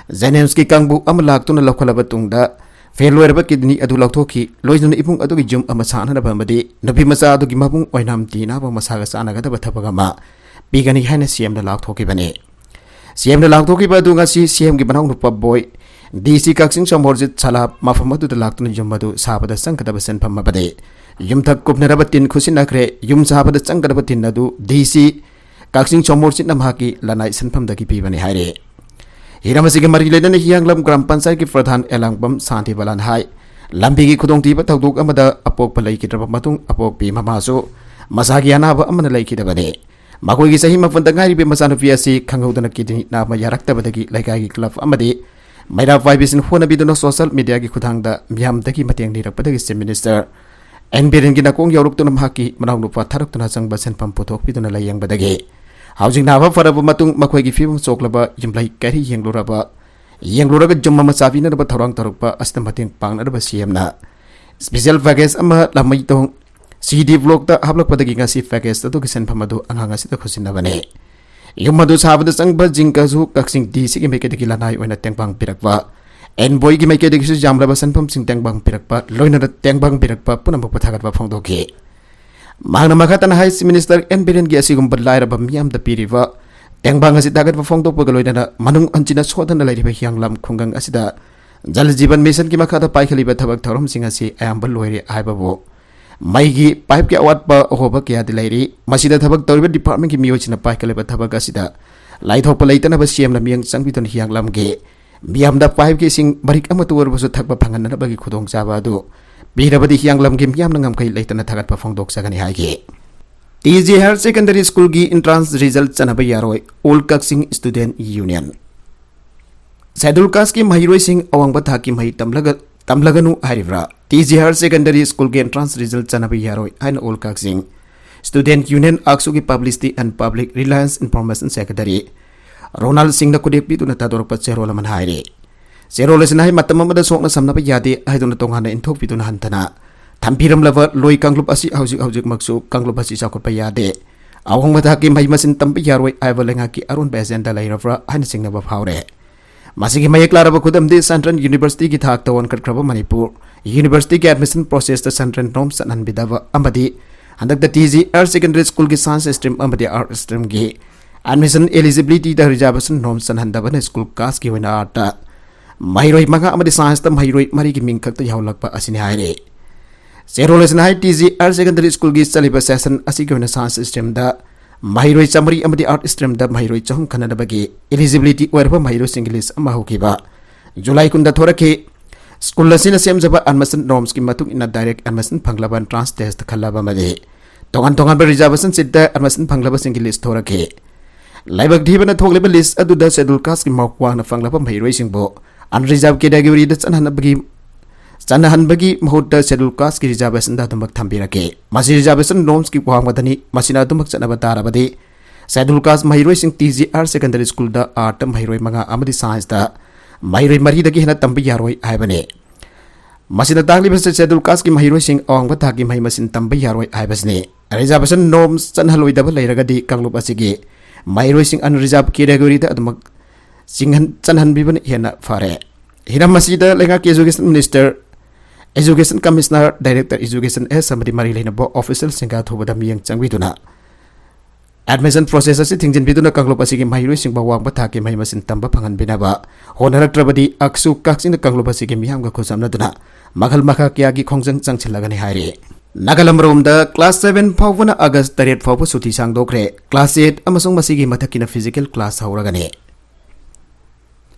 ꯖꯦꯅꯤꯝꯁꯀꯤ ꯀꯥꯡꯕꯨ ꯑꯃ ꯂꯥꯛꯇꯨꯅ ꯂꯧꯈꯠꯂꯕ ꯇꯨꯡꯗ ꯐꯦꯜ ꯑꯣꯏꯔꯕ ꯀꯤꯗꯅꯤ ꯑꯗꯨ ꯂꯧꯊꯣꯛꯈꯤ꯫ ꯂꯣꯏꯅꯅ ꯏꯃꯨꯡ ꯑꯗꯨꯒꯤ ꯌꯨꯝ ꯑꯃ ꯁꯥꯅꯅꯕ ꯑꯃꯗꯤ ꯅꯨꯄꯤ ꯃꯆꯥ ꯑꯗꯨꯒꯤ ꯃꯕꯨꯡ ꯑꯣꯏꯅꯥꯝ ꯗꯤꯅꯥꯕꯨ ꯃꯁꯥꯒ ꯆꯥꯟꯅꯒꯗꯕ ꯊꯕꯛ ꯑꯃ ꯄꯤꯒꯅꯤ ꯍꯥꯏꯅ ꯁꯤꯑꯦꯝꯅ ꯂꯥꯎꯊꯣꯛꯈꯤꯕꯅꯤ꯫ ꯁꯤꯑꯦꯝꯅ ꯂꯥꯎꯊꯣꯛꯈꯤꯕ ꯑꯗꯨ ꯉꯁꯤ ꯁꯤꯑꯦꯝꯒꯤ ꯃꯅꯥꯎꯅꯨꯄꯥ ꯕꯣꯏ ꯗꯤ ꯁꯤ ꯀꯛꯆꯤꯡ ꯁꯣꯃꯣꯔꯖꯤꯠ ꯁꯂꯥ ꯃꯐꯝ ꯑꯗꯨꯗ ꯂꯥꯛꯇꯨꯅ ꯌꯨꯝ ꯑꯗꯨ ꯁꯥꯕꯗ ꯆꯪꯒꯗꯕ ꯁꯦꯟꯐꯝ ꯑꯃꯗꯤ ꯌꯨꯝꯊꯛ ꯀꯨꯞꯅꯔꯕ ꯇꯤꯟ ꯈꯨꯠꯁꯤꯟꯅꯈ꯭ꯔꯦ꯫ ꯌꯨꯝ ꯁꯥꯕꯗ ꯆꯪꯒꯗꯕ ꯇꯤꯟ ꯑꯗꯨ ꯗꯤ ꯁꯤ ꯀꯛꯆꯤꯡ ꯁꯣꯃꯣꯔꯖꯤꯠꯅ ꯃꯍꯥꯛꯀꯤ ꯂꯅꯥꯏ ꯁꯦꯟꯐꯝꯗꯒꯤ ꯄꯤꯕꯅꯤ ꯍꯥꯏꯔꯤ꯫ ꯍꯤꯔꯝ ꯑꯁꯤꯒ ꯃꯔꯤ ꯂꯩꯅꯅ ꯍꯤꯌꯥꯡꯂꯝ ꯒ꯭ꯔꯥꯝ ꯄꯟꯆꯥꯌꯠꯀꯤ ꯄ꯭ꯔꯙꯥꯟ ꯑꯦꯂꯥꯡꯕꯝ ꯁꯥꯟꯇꯤꯕꯂꯥꯟ ꯍꯥꯏ, ꯂꯝꯕꯤꯒꯤ ꯈꯨꯗꯣꯡꯊꯤꯕ ꯊꯧꯗꯣꯛ ꯑꯃꯗ ꯑꯄꯣꯛꯄ ꯂꯩꯈꯤꯗ꯭ꯔꯕ ꯃꯇꯨꯡ ꯑꯄꯣꯛꯄꯤ ꯃꯃꯥꯁꯨ ꯃꯁꯥꯒꯤ ꯑꯅꯥꯕ ꯑꯃꯅ ꯂꯩꯈꯤꯗꯕꯅꯤ꯫ ꯃꯈꯣꯏꯒꯤ ꯆꯍꯤ ꯃꯥꯄꯟꯗ ꯉꯥꯏꯔꯤꯕ ꯃꯆꯥꯅꯨꯄꯤ ꯑꯁꯤ ꯈꯪꯍꯧꯗꯅ ꯀꯤꯗꯅꯤ ꯅꯥꯕ ꯌꯥꯔꯛꯇꯕꯗꯒꯤ ꯂꯩꯀꯥꯏꯒꯤ ꯀ꯭ꯂꯕ ꯑꯃꯗꯤ ꯃꯩꯔꯥ ꯄꯥꯏꯕꯤꯁꯤꯡ ꯍꯣꯠꯅꯕꯤꯗꯨꯅ ꯁꯣꯁꯤꯌꯦꯜ ꯃꯤꯗꯤꯌꯥꯒꯤ ꯈꯨꯠꯊꯥꯡꯗ ꯃꯤꯌꯥꯝꯗꯒꯤ ꯃꯇꯦꯡ ꯅꯤꯔꯛꯄꯗꯒꯤ ꯆꯤꯐ ꯃꯤꯅꯤꯁꯇꯔ ꯑꯦꯟ ꯕꯤꯔꯦꯟꯒꯤ ꯅꯥꯀꯣꯡ ꯌꯧꯔꯛꯇꯨꯅ ꯃꯍꯥꯛꯀꯤ ꯃꯅꯥꯎꯅꯨꯄꯥ ꯊꯥꯔꯛꯇꯨꯅ ꯆꯪꯕ ꯁꯦꯟꯐꯝ ꯄꯨꯊꯣꯛꯄꯤꯗꯨꯅ ꯂꯥꯌꯦꯡꯕꯗꯒꯤ ꯍꯧꯖꯤꯛ ꯅꯥꯕ ꯐꯔꯕ ꯃꯇꯨꯡ ꯃꯈꯣꯏꯒꯤ ꯐꯤꯕꯝ ꯁꯣꯛꯂꯕ ꯌꯨꯝꯂꯩ ꯀꯩꯔꯤ ꯌꯦꯡꯂꯨꯔꯕ ꯌꯦꯡꯂꯨꯔꯒ ꯌꯨꯝ ꯑꯃ ꯁꯥꯕꯤꯅꯅꯕ ꯊꯧꯔꯥꯡ ꯇꯧꯔꯛꯄ ꯑꯁꯤꯗ ꯃꯇꯦꯡ ꯄꯥꯡꯅꯅꯕ ꯁꯤꯑꯦꯝꯅ ꯁ꯭ꯄꯦꯁꯤꯌꯦꯜ ꯄꯦꯀꯦꯖ ꯑꯃ ꯂꯥꯃꯩꯗꯣꯡ ꯁꯤ ꯗꯤ ꯕ꯭ꯂꯣꯛꯇ ꯍꯥꯞꯂꯛꯄꯗꯒꯤ ꯉꯁꯤ ꯄꯦꯀꯦꯖ ꯑꯗꯨꯒꯤ ꯁꯦꯟꯐꯝ ꯑꯗꯨ ꯑꯉꯥꯡ ꯑꯁꯤꯗ ꯈꯨꯠꯁꯤꯟꯅꯕꯅꯤ꯫ ꯌꯨꯝ ꯑꯗꯨ ꯁꯥꯕꯗ ꯆꯪꯕ ꯖꯤꯡꯒꯁꯨ ꯀꯛꯆꯤꯡ ꯗꯤ ꯁꯤꯒꯤ ꯃꯥꯏꯀꯩꯗꯒꯤ ꯂꯅꯥꯏ ꯑꯣꯏꯅ ꯇꯦꯡꯕꯥꯡ ꯄꯤꯔꯛꯄ, ꯑꯦꯟꯕꯣꯏꯒꯤ ꯃꯥꯏꯀꯩꯗꯒꯤꯁꯨ ꯌꯥꯝꯂꯕ ꯁꯦꯟꯐꯝꯁꯤꯡ ꯇꯦꯡꯕꯥꯡ ꯄꯤꯔꯛꯄ, ꯂꯣꯏꯅꯅ ꯇꯦꯡꯕꯥꯡ ꯄꯤꯔꯛꯄ ꯄꯨꯝꯅꯃꯛꯄꯨ ꯊꯥꯒꯠꯄ ꯐꯣꯡꯗꯣꯛꯈꯤ꯫ ꯃꯍꯥꯛꯅ ꯃꯈꯥ ꯇꯥꯅ ꯍꯥꯏ, ꯆꯤꯐ ꯃꯤꯅꯤꯁꯇꯔ ꯑꯦꯟ ꯕꯤꯔꯦꯟꯒꯤ ꯑꯁꯤꯒꯨꯝꯕ ꯂꯥꯏꯔꯕ ꯃꯤꯌꯥꯝꯗ ꯄꯤꯔꯤꯕ ꯇꯦꯡꯕꯥꯡ ꯑꯁꯤ ꯊꯥꯒꯠꯄ ꯐꯣꯡꯗꯣꯛꯄꯒ ꯂꯣꯏꯅꯅ ꯃꯅꯨꯡ ꯍꯟꯖꯤꯟꯅ ꯁꯣꯠꯊꯅ ꯂꯩꯔꯤꯕ ꯍꯤꯌꯥꯡꯂꯝ ꯈꯨꯡꯒꯪ ꯑꯁꯤꯗ ꯖꯜ ꯖꯤꯕꯟ ꯃꯤꯁꯟꯒꯤ ꯃꯈꯥꯗ ꯄꯥꯏꯈꯠꯂꯤꯕ ꯊꯕꯛ ꯊꯧꯔꯝꯁꯤꯡ ꯑꯁꯤ ꯑꯌꯥꯝꯕ ꯂꯣꯏꯔꯦ ꯍꯥꯏꯕꯕꯨ ꯃꯩꯒꯤ ꯄꯥꯏꯞꯀꯤ ꯑꯋꯥꯠꯄ ꯑꯍꯣꯕ ꯀꯌꯥꯗꯤ ꯂꯩꯔꯤ꯫ ꯃꯁꯤꯗ ꯊꯕꯛ ꯇꯧꯔꯤꯕ ꯗꯤꯄꯥꯔꯠꯃꯦꯟꯒꯤ ꯃꯤꯑꯣꯏꯁꯤꯡꯅ ꯄꯥꯏꯈꯠꯂꯤꯕ ꯊꯕꯛ ꯑꯁꯤꯗ ꯂꯥꯏꯊꯣꯛꯄ ꯂꯩꯇꯅꯕ ꯁꯤꯑꯦꯝꯅ ꯃꯤꯠꯌꯦꯡ ꯆꯪꯕꯤꯗꯨꯅ ꯍꯤꯌꯥꯡꯂꯝꯒꯤ ꯃꯤꯌꯥꯝꯗ ꯄꯥꯏꯞꯀꯤ ꯏꯁꯤꯡ ꯃꯔꯤꯛ ꯑꯃꯠꯇ ꯑꯣꯏꯔꯕꯁꯨ ꯊꯛꯄ ꯐꯪꯍꯟꯅꯅꯕꯒꯤ ꯈꯨꯗꯣꯡꯆꯥꯕ ꯑꯗꯨ ꯄꯤꯔꯕꯗꯤ ꯍꯤꯌꯥꯡꯂꯝꯒꯤ ꯃꯤꯌꯥꯝꯅ ꯉꯝꯈꯩ ꯂꯩꯇꯅ ꯊꯥꯒꯠꯄ ꯐꯣꯡꯗꯣꯛꯆꯒꯅꯤ ꯍꯥꯏꯈꯤ꯫ T G Higher Secondary School ꯒꯤ entrance result ꯆꯟꯅꯕ ꯌꯥꯔꯣꯏ, All Kakching Student Union꯫ Scheduled Caste ꯀꯤ ꯃꯍꯩꯔꯣꯏꯁꯤꯡ ꯑꯋꯥꯡꯕ ꯊꯥꯛꯀꯤ ꯃꯍꯩ ꯇꯝꯂꯒ, ꯇꯝꯂꯒꯅꯨ ꯍꯥꯏꯔꯤꯕ꯭ꯔꯥ? T G Higher Secondary School ꯒꯤ entrance result ꯆꯟꯅꯕ ꯌꯥꯔꯣꯏ ꯍꯥꯏꯅ All Kakching Student Union, ACSU ꯒꯤ Publicity and Public Relations Information Secretary ꯔꯣꯅꯥꯜ ꯁꯤꯡꯅ ꯈꯨꯗꯦꯛ ꯄꯤꯗꯨꯅ ꯊꯥꯗꯣꯔꯛꯄ ꯆꯦꯔꯣꯜ ꯑꯃꯅ ꯍꯥꯏꯔꯤ꯫ ꯆꯦꯔꯣꯜ ꯑꯁꯤꯅ ꯍꯥꯏ, ꯃꯇꯝ ꯑꯃꯗ ꯁꯣꯛꯅ ꯁꯝꯅꯕ ꯌꯥꯗꯦ ꯍꯥꯏꯗꯨꯅ ꯇꯣꯉꯥꯟꯅ ꯏꯟꯊꯣꯛꯄꯤꯗꯨꯅ ꯍꯟꯊꯅ ꯊꯝꯕꯤꯔꯝꯂꯕ ꯂꯣꯏ ꯀꯥꯡꯂꯨꯞ ꯑꯁꯤ ꯍꯧꯖꯤꯛ ꯍꯧꯖꯤꯛꯃꯛꯁꯨ ꯀꯥꯡꯂꯨꯞ ꯑꯁꯤ ꯆꯥꯎꯈꯠꯄ ꯌꯥꯗꯦ, ꯑꯋꯥꯡꯕ ꯊꯥꯛꯀꯤ ꯃꯍꯩ ꯃꯁꯤꯡ ꯇꯝꯕ ꯌꯥꯔꯣꯏ ꯍꯥꯏꯕ ꯂꯩꯉꯥꯛꯀꯤ ꯑꯔꯣꯟꯕ agenda ꯂꯩꯔꯕ꯭ꯔꯥ ꯍꯥꯏꯅ ꯆꯤꯡꯅꯕ ꯐꯥꯎꯔꯦ꯫ ꯃꯁꯤꯒꯤ ꯃꯌꯦꯛ ꯂꯥꯔꯕ ꯈꯨꯗꯝꯗꯤ Central University ꯒꯤ ꯊꯥꯛꯇ ꯋꯥꯡꯈꯠꯈ꯭ꯔꯕ ꯃꯅꯤꯄꯨꯔ University ꯒꯤ admission process ꯇ central norm ꯆꯠꯍꯟꯕꯤꯗꯕ ꯑꯃꯗꯤ ꯍꯟꯗꯛꯇ T G Higher Secondary School ꯒꯤ science stream ꯑꯃꯗꯤ arts stream ꯒꯤ admission eligibility ꯗ reservation norm ꯆꯠꯍꯟꯗꯕꯅ school caste ꯀꯤ ꯑꯣꯏꯅ arts ꯇ ꯃꯍꯩꯔꯣꯏ ꯃꯉꯥ ꯑꯃꯗꯤ science ꯇ ꯃꯍꯩꯔꯣꯏ ꯃꯔꯤꯒꯤ ꯃꯤꯡ ꯈꯛꯇ ꯌꯥꯎꯍꯜꯂꯛꯄ ꯑꯁꯤꯅꯤ ꯍꯥꯏꯔꯤ꯫ ꯆꯦꯔꯣꯜ ꯑꯁꯤꯅ ꯍꯥꯏ, T G Higher Secondary School ꯒꯤ ꯆꯠꯂꯤꯕ session ꯑꯁꯤꯒꯤ ꯑꯣꯏꯅ science stream ꯗ ꯃꯍꯩꯔꯣꯏ ꯆꯥꯃꯔꯤ ꯑꯃꯗꯤ arts stream ꯗ ꯃꯍꯩꯔꯣꯏ ꯆꯍꯨꯝ ꯈꯟꯅꯅꯕꯒꯤ eligibility ꯑꯣꯏꯔꯕ ꯃꯍꯩꯔꯣꯏꯁꯤꯡꯒꯤ list ꯑꯃ ꯍꯧꯈꯤꯕ ꯖꯨꯂꯥꯏ ꯀꯨꯟꯗ ꯊꯣꯔꯛꯈꯤ꯫ School ꯑꯁꯤꯅ ꯁꯦꯝꯖꯕ admission norms ꯀꯤ ꯃꯇꯨꯡ ꯏꯟꯅ direct admission ꯐꯪꯂꯕ entrance test ꯈꯜꯂꯕ ꯑꯃꯗꯤ ꯇꯣꯉꯥꯟ ꯇꯣꯉꯥꯟꯕ reservation seat ꯇ admission ꯐꯪꯂꯕꯁꯤꯡꯒꯤ list ꯊꯣꯔꯛꯈꯤ꯫ ꯂꯥꯏꯕꯛ ꯊꯤꯕꯅ, ꯊꯣꯛꯂꯤꯕ list ꯑꯗꯨꯗ Scheduled Caste ꯀꯤ mark ꯋꯥꯡꯅ ꯐꯪꯂꯕ ꯃꯍꯩꯔꯣꯏꯁꯤꯡꯕꯨ unreserved category ꯗ ꯆꯠꯍꯟꯅꯕꯒꯤ, ꯆꯠꯅꯍꯟꯕꯒꯤ ꯃꯍꯨꯠꯇ Scheduled Caste ꯀꯤ reservation ꯗ ꯑꯗꯨꯃꯛ ꯊꯝꯕꯤꯔꯛꯈꯤ꯫ ꯃꯁꯤ reservation norms ꯀꯤ ꯋꯥꯡꯃꯗꯅꯤ꯫ ꯃꯁꯤꯅ ꯑꯗꯨꯃꯛ ꯆꯠꯅꯕ ꯇꯥꯔꯕꯗꯤ Scheduled Caste ꯃꯍꯩꯔꯣꯏꯁꯤꯡ T G Higher Secondary School ꯗ arts ꯇ ꯃꯍꯩꯔꯣꯏ ꯃꯉꯥ ꯑꯃꯗꯤ science ꯇ ꯃꯍꯩꯔꯣꯏ ꯃꯔꯤꯗꯒꯤ ꯍꯦꯟꯅ ꯇꯝꯕ ꯌꯥꯔꯣꯏ ꯍꯥꯏꯕꯅꯤ꯫ ꯃꯁꯤꯅ ꯇꯥꯛꯂꯤꯕꯁꯤ Scheduled Caste ꯀꯤ ꯃꯍꯩꯔꯣꯏꯁꯤꯡ ꯑꯋꯥꯡꯕ ꯊꯥꯛꯀꯤ ꯃꯍꯩ ꯃꯁꯤꯡ ꯇꯝꯕ ꯌꯥꯔꯣꯏ ꯍꯥꯏꯕꯁꯤꯅꯤ꯫ Reservation norms ꯆꯠꯍꯜꯂꯣꯏꯗꯕ ꯂꯩꯔꯒꯗꯤ ꯀꯥꯡꯂꯨꯞ ꯑꯁꯤꯒꯤ ꯃꯍꯩꯔꯣꯏꯁꯤꯡ unreserved category ꯗ ꯑꯗꯨꯃꯛ ꯆꯤꯡꯍꯟ-, ꯆꯟꯍꯟꯕꯤꯕꯅ ꯍꯦꯟꯅ ꯐꯔꯦ꯫ ꯍꯤꯔꯝ ꯑꯁꯤꯗ ꯂꯩꯉꯥꯛꯀꯤ Education Minister, Education Commissioner, Director Education S ꯑꯃꯗꯤ ꯃꯔꯤ ꯂꯩꯅꯕ official ꯁꯤꯡꯒꯥ ꯊꯧꯕꯗ ꯃꯤꯠꯌꯦꯡ ꯆꯪꯕꯤꯗꯨꯅ admission process ꯑꯁꯤ ꯊꯤꯡꯖꯤꯟꯕꯤꯗꯨꯅ ꯀꯥꯡꯂꯨꯞ ꯑꯁꯤꯒꯤ ꯃꯍꯩꯔꯣꯏꯁꯤꯡꯕꯨ ꯑꯋꯥꯡꯕ ꯊꯥꯛꯀꯤ ꯃꯍꯩ ꯃꯁꯤꯡ ꯇꯝꯕ ꯐꯪꯍꯟꯕꯤꯅꯕ ꯍꯣꯠꯅꯔꯛꯇ꯭ꯔꯕꯗꯤ ACSU ꯀꯛꯆꯤꯡꯅ ꯀꯥꯡꯂꯨꯞ ꯑꯁꯤꯒꯤ ꯃꯤꯌꯥꯝꯒ ꯈꯨꯠꯁꯝꯅꯗꯨꯅ ꯃꯈꯜ ꯃꯈꯥ ꯀꯌꯥꯒꯤ ꯈꯣꯡꯖꯪ ꯆꯪꯁꯤꯜꯂꯒꯅꯤ ꯍꯥꯏꯔꯤ꯫ ꯅꯥꯒꯥꯂꯝ ꯔꯣꯝꯗ class seven ꯐꯥꯎꯕꯅ August ꯇꯔꯦꯠ ꯐꯥꯎꯕ ꯁꯨꯇꯤ ꯁꯥꯡꯗꯣꯛꯈ꯭ꯔꯦ꯫ Class eight ꯑꯃꯁꯨꯡ ꯃꯁꯤꯒꯤ ꯃꯊꯛꯀꯤꯅ physical class ꯍꯧꯔꯒꯅꯤ꯫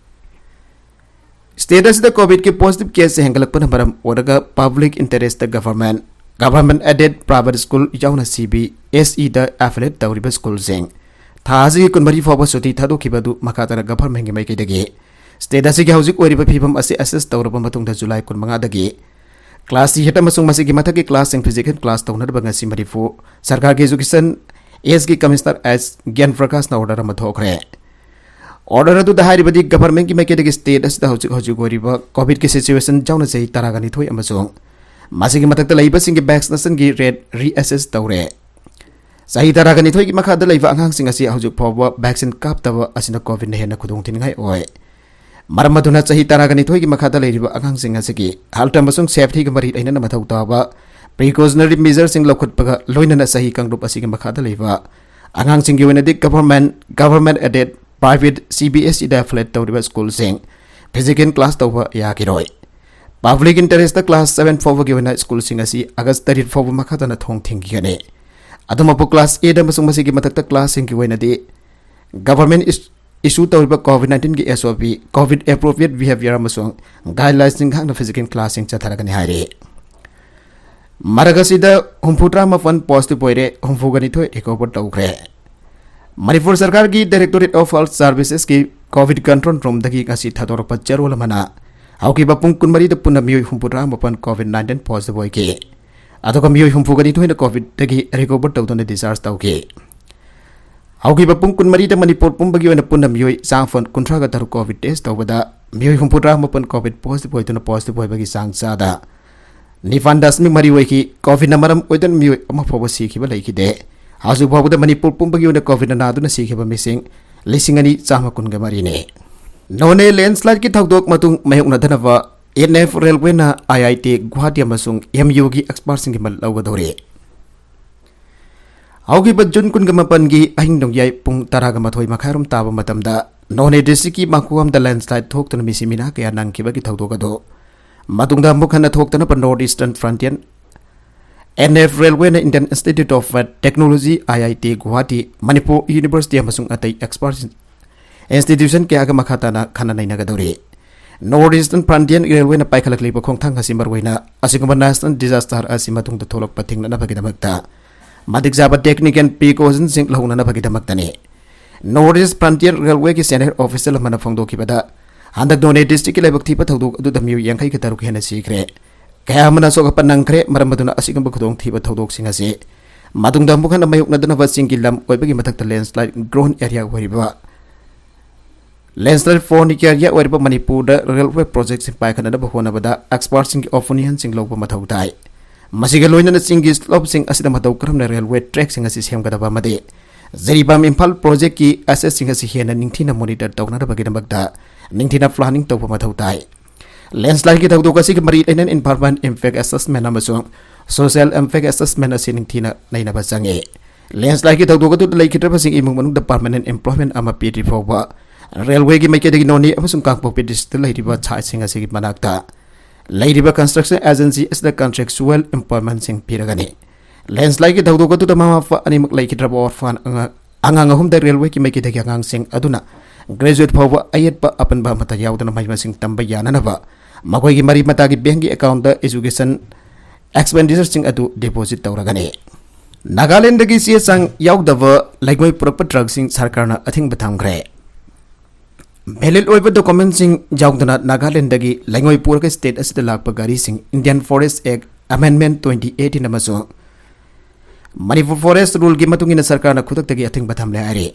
State ꯑꯁꯤꯗ COVID-ꯀꯤ positive case ꯍꯦꯟꯒꯠꯂꯛꯄꯅ ꯃꯔꯝ ꯑꯣꯏꯔꯒ public interest-ꯇ government, government aided private school ꯌꯥꯎꯅ CBSE-ꯗ affiliate ꯇꯧꯔꯤꯕ school-ꯁꯤꯡ ꯊꯥ ꯑꯁꯤꯒꯤ ꯀꯨꯟꯃꯔꯤ ꯐꯥꯎꯕ ꯁꯨꯇꯤ ꯊꯥꯗꯣꯛꯈꯤꯕ ꯑꯗꯨ ꯃꯈꯥ ꯇꯥꯅ government-ꯀꯤ ꯃꯥꯏꯀꯩꯗꯒꯤ state ꯑꯁꯤꯒꯤ ꯍꯧꯖꯤꯛ ꯑꯣꯏꯔꯤꯕ ꯐꯤꯕꯝ ꯑꯁꯤ assess ꯇꯧꯔꯕ ꯃꯇꯨꯡꯗ July ꯀꯨꯟꯃꯉꯥꯗꯒꯤ class C-head ꯑꯃꯁꯨꯡ ꯃꯁꯤꯒꯤ ꯃꯊꯛꯀꯤ class-ꯁꯤꯡ physical class ꯇꯧꯅꯅꯕ ꯉꯁꯤ ꯃꯅꯤꯄꯨꯔ ꯁꯔꯀꯥꯔꯒꯤ education S-ꯒꯤ commissioner S ꯒ꯭ꯌꯥꯟ ꯄ꯭ꯔꯀꯥꯁꯅ order ꯑꯃ ꯊꯣꯛꯈ꯭ꯔꯦ꯫ Order ꯑꯗꯨꯗ ꯍꯥꯏꯔꯤꯕꯗꯤ government-ꯀꯤ ꯃꯥꯏꯀꯩꯗꯒꯤ state ꯑꯁꯤꯗ ꯍꯧꯖꯤꯛ ꯍꯧꯖꯤꯛ ꯑꯣꯏꯔꯤꯕ COVID-ꯀꯤ situation ꯌꯥꯎꯅ ꯆꯍꯤ ꯇꯔꯥꯒ ꯅꯤꯊꯣꯏ ꯑꯃꯁꯨꯡ ꯃꯁꯤꯒꯤ ꯃꯊꯛꯇ ꯂꯩꯕꯁꯤꯡꯒꯤ vaccination-ꯒꯤ rate reassess ꯇꯧꯔꯦ꯫ ꯆꯍꯤ ꯇꯔꯥꯒ ꯅꯤꯊꯣꯏꯒꯤ ꯃꯈꯥꯗ ꯂꯩꯕ ꯑꯉꯥꯡꯁꯤꯡ ꯑꯁꯤ ꯍꯧꯖꯤꯛ ꯐꯥꯎꯕ vaccine ꯀꯥꯞꯇꯕ ꯑꯁꯤꯅ COVID-ꯅ ꯍꯦꯟꯅ ꯈꯨꯗꯣꯡꯊꯤꯅꯤꯡꯉꯥꯏ ꯑꯣꯏ꯫ ꯃꯔꯝ ꯑꯗꯨꯅ ꯆꯍꯤ ꯇꯔꯥꯒ ꯅꯤꯊꯣꯏꯒꯤ ꯃꯈꯥꯗ ꯂꯩꯔꯤꯕ ꯑꯉꯥꯡꯁꯤꯡ ꯑꯁꯤꯒꯤ health ꯑꯃꯁꯨꯡ safety-ꯒ ꯃꯔꯤ ꯂꯩꯅꯅ ꯃꯊꯧ ꯇꯥꯕ precautionary measure-ꯁꯤꯡ ꯂꯧꯈꯠꯄꯒ ꯂꯣꯏꯅꯅ ꯆꯍꯤ ꯀꯥꯡꯂꯨꯞ ꯑꯁꯤꯒꯤ ꯃꯈꯥꯗ ꯂꯩꯕ ꯑꯉꯥꯡꯁꯤꯡꯒꯤ ꯑꯣꯏꯅꯗꯤ government, government aided, private CBSE-ꯗ affiliate ꯇꯧꯔꯤꯕ school-ꯁꯤꯡ physical class ꯇꯧꯕ ꯌꯥꯈꯤꯔꯣꯏ꯫ Public interest-ꯇ class seven ꯐꯥꯎꯕꯒꯤ ꯑꯣꯏꯅ school-ꯁꯤꯡ ꯑꯁꯤ August ꯇꯔꯦꯠ ꯐꯥꯎꯕ ꯃꯈꯥ ꯇꯥꯅ ꯊꯣꯡ ꯊꯤꯡꯈꯤꯒꯅꯤ꯫ ꯑꯗꯨꯃꯛꯄꯨ class eight ꯑꯃꯁꯨꯡ ꯃꯁꯤꯒꯤ ꯃꯊꯛꯇ class-ꯁꯤꯡꯒꯤ ꯑꯣꯏꯅꯗꯤ government is-, issue ꯇꯧꯔꯤꯕ COVID-19-ꯒꯤ SOP, COVID appropriate behavior ꯑꯃꯁꯨꯡ guidelines-ꯁꯤꯡ ꯉꯥꯛꯅ physical class-ꯁꯤꯡ ꯆꯠꯊꯔꯒꯅꯤ ꯍꯥꯏꯔꯤ꯫ ꯃꯔꯛ ꯑꯁꯤꯗ ꯍꯨꯝꯐꯨꯇꯔꯥ ꯃꯥꯄꯟ positive ꯑꯣꯏꯔꯦ, ꯍꯨꯝꯐꯨꯒ ꯅꯤꯊꯣꯏ recover ꯇꯧꯈ꯭ꯔꯦ꯫ ꯃꯅꯤꯄꯨꯔ ꯁꯔꯀꯥꯔꯒꯤ Directorate of Health Services-ꯀꯤ COVID control room-ꯗꯒꯤ ꯉꯁꯤ ꯊꯥꯗꯣꯔꯛꯄ ꯆꯦꯔꯣꯜ ꯑꯃꯅ ꯍꯧꯈꯤꯕ ꯄꯨꯡ ꯀꯨꯟꯃꯔꯤꯗ ꯄꯨꯟꯅ ꯃꯤꯑꯣꯏ ꯍꯨꯝꯐꯨꯇꯔꯥ ꯃꯥꯄꯟ COVID-19 positive ꯑꯣꯏꯈꯤ꯫ ꯑꯗꯨꯒ ꯃꯤꯑꯣꯏ ꯍꯨꯝꯐꯨꯒ ꯅꯤꯊꯣꯏꯅ COVID-ꯗꯒꯤ recover ꯇꯧꯗꯨꯅ discharge ꯇꯧꯈꯤ꯫ ꯍꯧꯈꯤꯕ ꯄꯨꯡ ꯀꯨꯟꯃꯔꯤꯗ ꯃꯅꯤꯄꯨꯔ ꯄꯨꯝꯕꯒꯤ ꯑꯣꯏꯅ ꯄꯨꯟꯅ ꯃꯤꯑꯣꯏ ꯆꯥꯝꯃꯥꯄꯟ ꯀꯨꯟꯊ꯭ꯔꯥꯒ ꯇꯔꯨꯛ COVID test ꯇꯧꯕꯗ ꯃꯤꯑꯣꯏ ꯍꯨꯝꯐꯨꯇꯔꯥ ꯃꯥꯄꯟ COVID positive ꯑꯣꯏꯗꯨꯅ positive ꯑꯣꯏꯕꯒꯤ ꯆꯥꯡ ꯆꯥꯗ ꯅꯤꯄꯥꯟ ꯗꯁꯃꯤꯛ ꯃꯔꯤ ꯑꯣꯏꯈꯤ꯫ COVID-ꯅ ꯃꯔꯝ ꯑꯣꯏꯗꯨꯅ ꯃꯤꯑꯣꯏ ꯑꯃ ꯐꯥꯎꯕ ꯁꯤꯈꯤꯕ ꯂꯩꯈꯤꯗꯦ꯫ ꯍꯧꯖꯤꯛ ꯐꯥꯎꯕꯗ ꯃꯅꯤꯄꯨꯔ ꯄꯨꯝꯕꯒꯤ ꯑꯣꯏꯅ COVID-ꯅ ꯅꯥꯗꯨꯅ ꯁꯤꯈꯤꯕ ꯃꯤꯁꯤꯡ ꯂꯤꯁꯤꯡ ꯑꯅꯤ ꯆꯥꯝꯃ ꯀꯨꯟꯒ ꯃꯔꯤꯅꯤ꯫ ꯅꯣꯅꯦ landslide-ꯀꯤ ꯊꯧꯗꯣꯛ ꯃꯇꯨꯡ ꯃꯥꯌꯣꯛꯅꯗꯅꯕ N F Railway-ꯅ I I T Guwahati ꯑꯃꯁꯨꯡ M U-ꯒꯤ expert-ꯁꯤꯡꯒꯤ ꯃꯔꯨꯞ ꯂꯧꯒꯗꯧꯔꯤ꯫ ꯍꯧꯈꯤꯕ ꯖꯨꯟ ꯀꯨꯟꯒ ꯃꯥꯄꯟꯒꯤ ꯑꯍꯤꯡ ꯅꯣꯡꯌꯥꯏ ꯄꯨꯡ ꯇꯔꯥꯒ ꯃꯥꯊꯣꯏ ꯃꯈꯥꯏꯔꯣꯝ ꯇꯥꯕ ꯃꯇꯝꯗ ꯅꯣꯅꯦ district-ꯀꯤ ꯃꯥꯡꯈꯨꯋꯥꯝꯗ landslide ꯊꯣꯛꯇꯨꯅ ꯃꯤꯁꯤ ꯃꯤꯅꯥ ꯀꯌꯥ ꯅꯪꯈꯤꯕꯒꯤ ꯊꯧꯗꯣꯛ ꯑꯗꯨ ꯃꯇꯨꯡꯗ ꯑꯃꯨꯛ ꯍꯟꯅ ꯊꯣꯛꯇꯅꯕ North Eastern Frontier N F Railway-ꯅ Indian Institute of Technology, I I T Guwahati, Manipur University ꯑꯃꯁꯨꯡ ꯑꯇꯩ expert institution ꯀꯌꯥꯒ ꯃꯈꯥ ꯇꯥꯅ ꯈꯟꯅ ꯅꯩꯅꯒꯗꯧꯔꯤ꯫ North Eastern Frontier Railwayꯅ ꯄꯥꯏꯈꯠꯂꯛꯂꯤꯕ ꯈꯣꯡꯊꯥꯡ ꯑꯁꯤ ꯃꯔꯨꯑꯣꯏꯅ ꯑꯁꯤꯒꯨꯝꯕ national disaster ꯑꯁꯤ ꯃꯇꯨꯡꯗ ꯊꯣꯛꯂꯛꯄ ꯊꯤꯡꯅꯅꯕꯒꯤꯗꯃꯛꯇ ꯃꯇꯤꯛ ꯆꯥꯕ technical precautionꯁꯤꯡ ꯂꯧꯅꯅꯕꯒꯤꯗꯃꯛꯇꯅꯤ꯫ North East Frontier Railwayꯒꯤ senior official ꯑꯃꯅ ꯐꯣꯡꯗꯣꯛꯈꯤꯕꯗ, ꯍꯟꯗꯛ ꯅꯣꯅꯦ districtꯀꯤ ꯂꯥꯏꯕꯛ ꯊꯤꯕ ꯊꯧꯗꯣꯛ ꯑꯗꯨꯗ ꯃꯤꯑꯣꯏ ꯌꯥꯡꯈꯩꯒ ꯇꯔꯨꯛ ꯍꯦꯟꯅ ꯁꯤꯈ꯭ꯔꯦ꯫ ꯀꯌꯥ ꯑꯃꯅ ꯑꯁꯣꯛ ꯑꯄꯟ ꯅꯪꯈ꯭ꯔꯦ꯫ ꯃꯔꯝ ꯑꯗꯨꯅ ꯑꯁꯤꯒꯨꯝꯕ ꯈꯨꯗꯣꯡꯊꯤꯕ ꯊꯧꯗꯣꯛꯁꯤꯡ ꯑꯁꯤ ꯃꯇꯨꯡꯗ ꯑꯃꯨꯛ ꯍꯟꯅ ꯃꯥꯌꯣꯛꯅꯗꯅꯕ ꯆꯤꯡꯒꯤ ꯂꯝ ꯑꯣꯏꯕꯒꯤ ꯃꯊꯛꯇ landslide prone area ꯑꯣꯏꯔꯤꯕ, landslide prone area ꯑꯣꯏꯔꯤꯕ ꯃꯅꯤꯄꯨꯔꯗ railway projectꯁꯤꯡ ꯄꯥꯏꯈꯠꯅꯅꯕ ꯍꯣꯠꯅꯕꯗ expertꯁꯤꯡꯒꯤ opinionꯁꯤꯡ ꯂꯧꯕ ꯃꯊꯧ ꯇꯥꯏ꯫ ꯃꯁꯤꯒ ꯂꯣꯏꯅꯅ ꯆꯤꯡꯒꯤ slopeꯁꯤꯡ ꯑꯁꯤꯗ ꯃꯇꯧ ꯀꯔꯝꯅ railway trackꯁꯤꯡ ꯑꯁꯤ ꯁꯦꯝꯒꯗꯕ ꯑꯃꯗꯤ ꯖꯤꯔꯤꯕꯥꯝ ꯏꯝꯐꯥꯜ projectꯀꯤ assetꯁꯤꯡ ꯑꯁꯤ ꯍꯦꯟꯅ ꯅꯤꯡꯊꯤꯅ monitor ꯇꯧꯅꯅꯕꯒꯤꯗꯃꯛꯇ ꯅꯤꯡꯊꯤꯅ planning ꯇꯧꯕ ꯃꯊꯧ ꯇꯥꯏ꯫ Landslideꯀꯤ ꯊꯧꯗꯣꯛ ꯑꯁꯤꯒꯤ ꯃꯔꯤ ꯂꯩꯅꯅ environment impact assessment ꯑꯃꯁꯨꯡ social impact assessment ꯑꯁꯤ ꯅꯤꯡꯊꯤꯅ ꯅꯩꯅꯕ ꯆꯪꯏ꯫ Landslideꯀꯤ ꯊꯧꯗꯣꯛ ꯑꯗꯨꯗ ꯂꯩꯈꯤꯗ꯭ꯔꯕꯁꯤꯡ ꯏꯃꯨꯡ ꯃꯅꯨꯡꯗ permanent employment ꯑꯃ ꯄꯤꯗ꯭ꯔꯤ ꯐꯥꯎꯕ railwayꯒꯤ ꯃꯥꯏꯀꯩꯗꯒꯤ ꯅꯣꯅꯦ ꯑꯃꯁꯨꯡ ꯀꯥꯡꯄꯣꯛꯄꯤ districtꯇ ꯂꯩꯔꯤꯕ siteꯁꯤꯡ ꯑꯁꯤꯒꯤ ꯃꯅꯥꯛꯇ ꯂꯩꯔꯤꯕ construction agency ꯑꯁꯤꯗ contractual employmentꯁꯤꯡ ꯄꯤꯔꯒꯅꯤ꯫ Landslideꯀꯤ ꯊꯧꯗꯣꯛ ꯑꯗꯨꯗ ꯃꯃꯥ ꯃꯄꯥ ꯑꯅꯤꯃꯛ ꯂꯩꯈꯤꯗ꯭ꯔꯕ orphan ꯑꯉꯥꯡ, ꯑꯉꯥꯡ ꯑꯍꯨꯝꯗ railwayꯒꯤ ꯃꯥꯏꯀꯩꯗꯒꯤ ꯑꯉꯥꯡꯁꯤꯡ ꯑꯗꯨꯅ graduate ꯐꯥꯎꯕ ꯑꯌꯦꯠꯄ ꯑꯄꯟꯕ ꯑꯃꯠꯇ ꯌꯥꯎꯗꯅ ꯃꯍꯩ ꯃꯁꯤꯡ ꯇꯝꯕ ꯌꯥꯅꯅꯕ ꯃꯈꯣꯏꯒꯤ ꯃꯔꯤ ꯃꯇꯥꯒꯤ bankꯀꯤ accountꯇ education expenditureꯁꯤꯡ ꯑꯗꯨ deposit ꯇꯧꯔꯒꯅꯤ꯫ ꯅꯥꯒꯥꯂꯦꯟꯗꯒꯤ ꯆꯦ ꯆꯥꯡ ꯌꯥꯎꯗꯕ ꯂꯩꯉꯣꯏ ꯄꯨꯔꯛꯄ truckꯁꯤꯡ ꯁꯔꯀꯥꯔꯅ ꯑꯊꯤꯡꯕ ꯊꯝꯈ꯭ꯔꯦ꯫ Valid ꯑꯣꯏꯕ documentꯁꯤꯡ ꯌꯥꯎꯗꯅ ꯅꯥꯒꯥꯂꯦꯟꯗꯒꯤ ꯂꯩꯉꯣꯏ ꯄꯨꯔꯒ state ꯑꯁꯤꯗ ꯂꯥꯛꯄ ꯒꯥꯔꯤꯁꯤꯡ Indian Forest Act Amendment twenty eighteen ꯑꯃꯁꯨꯡ ꯃꯅꯤꯄꯨꯔ Forest Ruleꯒꯤ ꯃꯇꯨꯡ ꯏꯟꯅ ꯁꯔꯀꯥꯔꯅ ꯈꯨꯗꯛꯇꯒꯤ ꯑꯊꯤꯡꯕ ꯊꯝꯂꯦ ꯍꯥꯏꯔꯤ꯫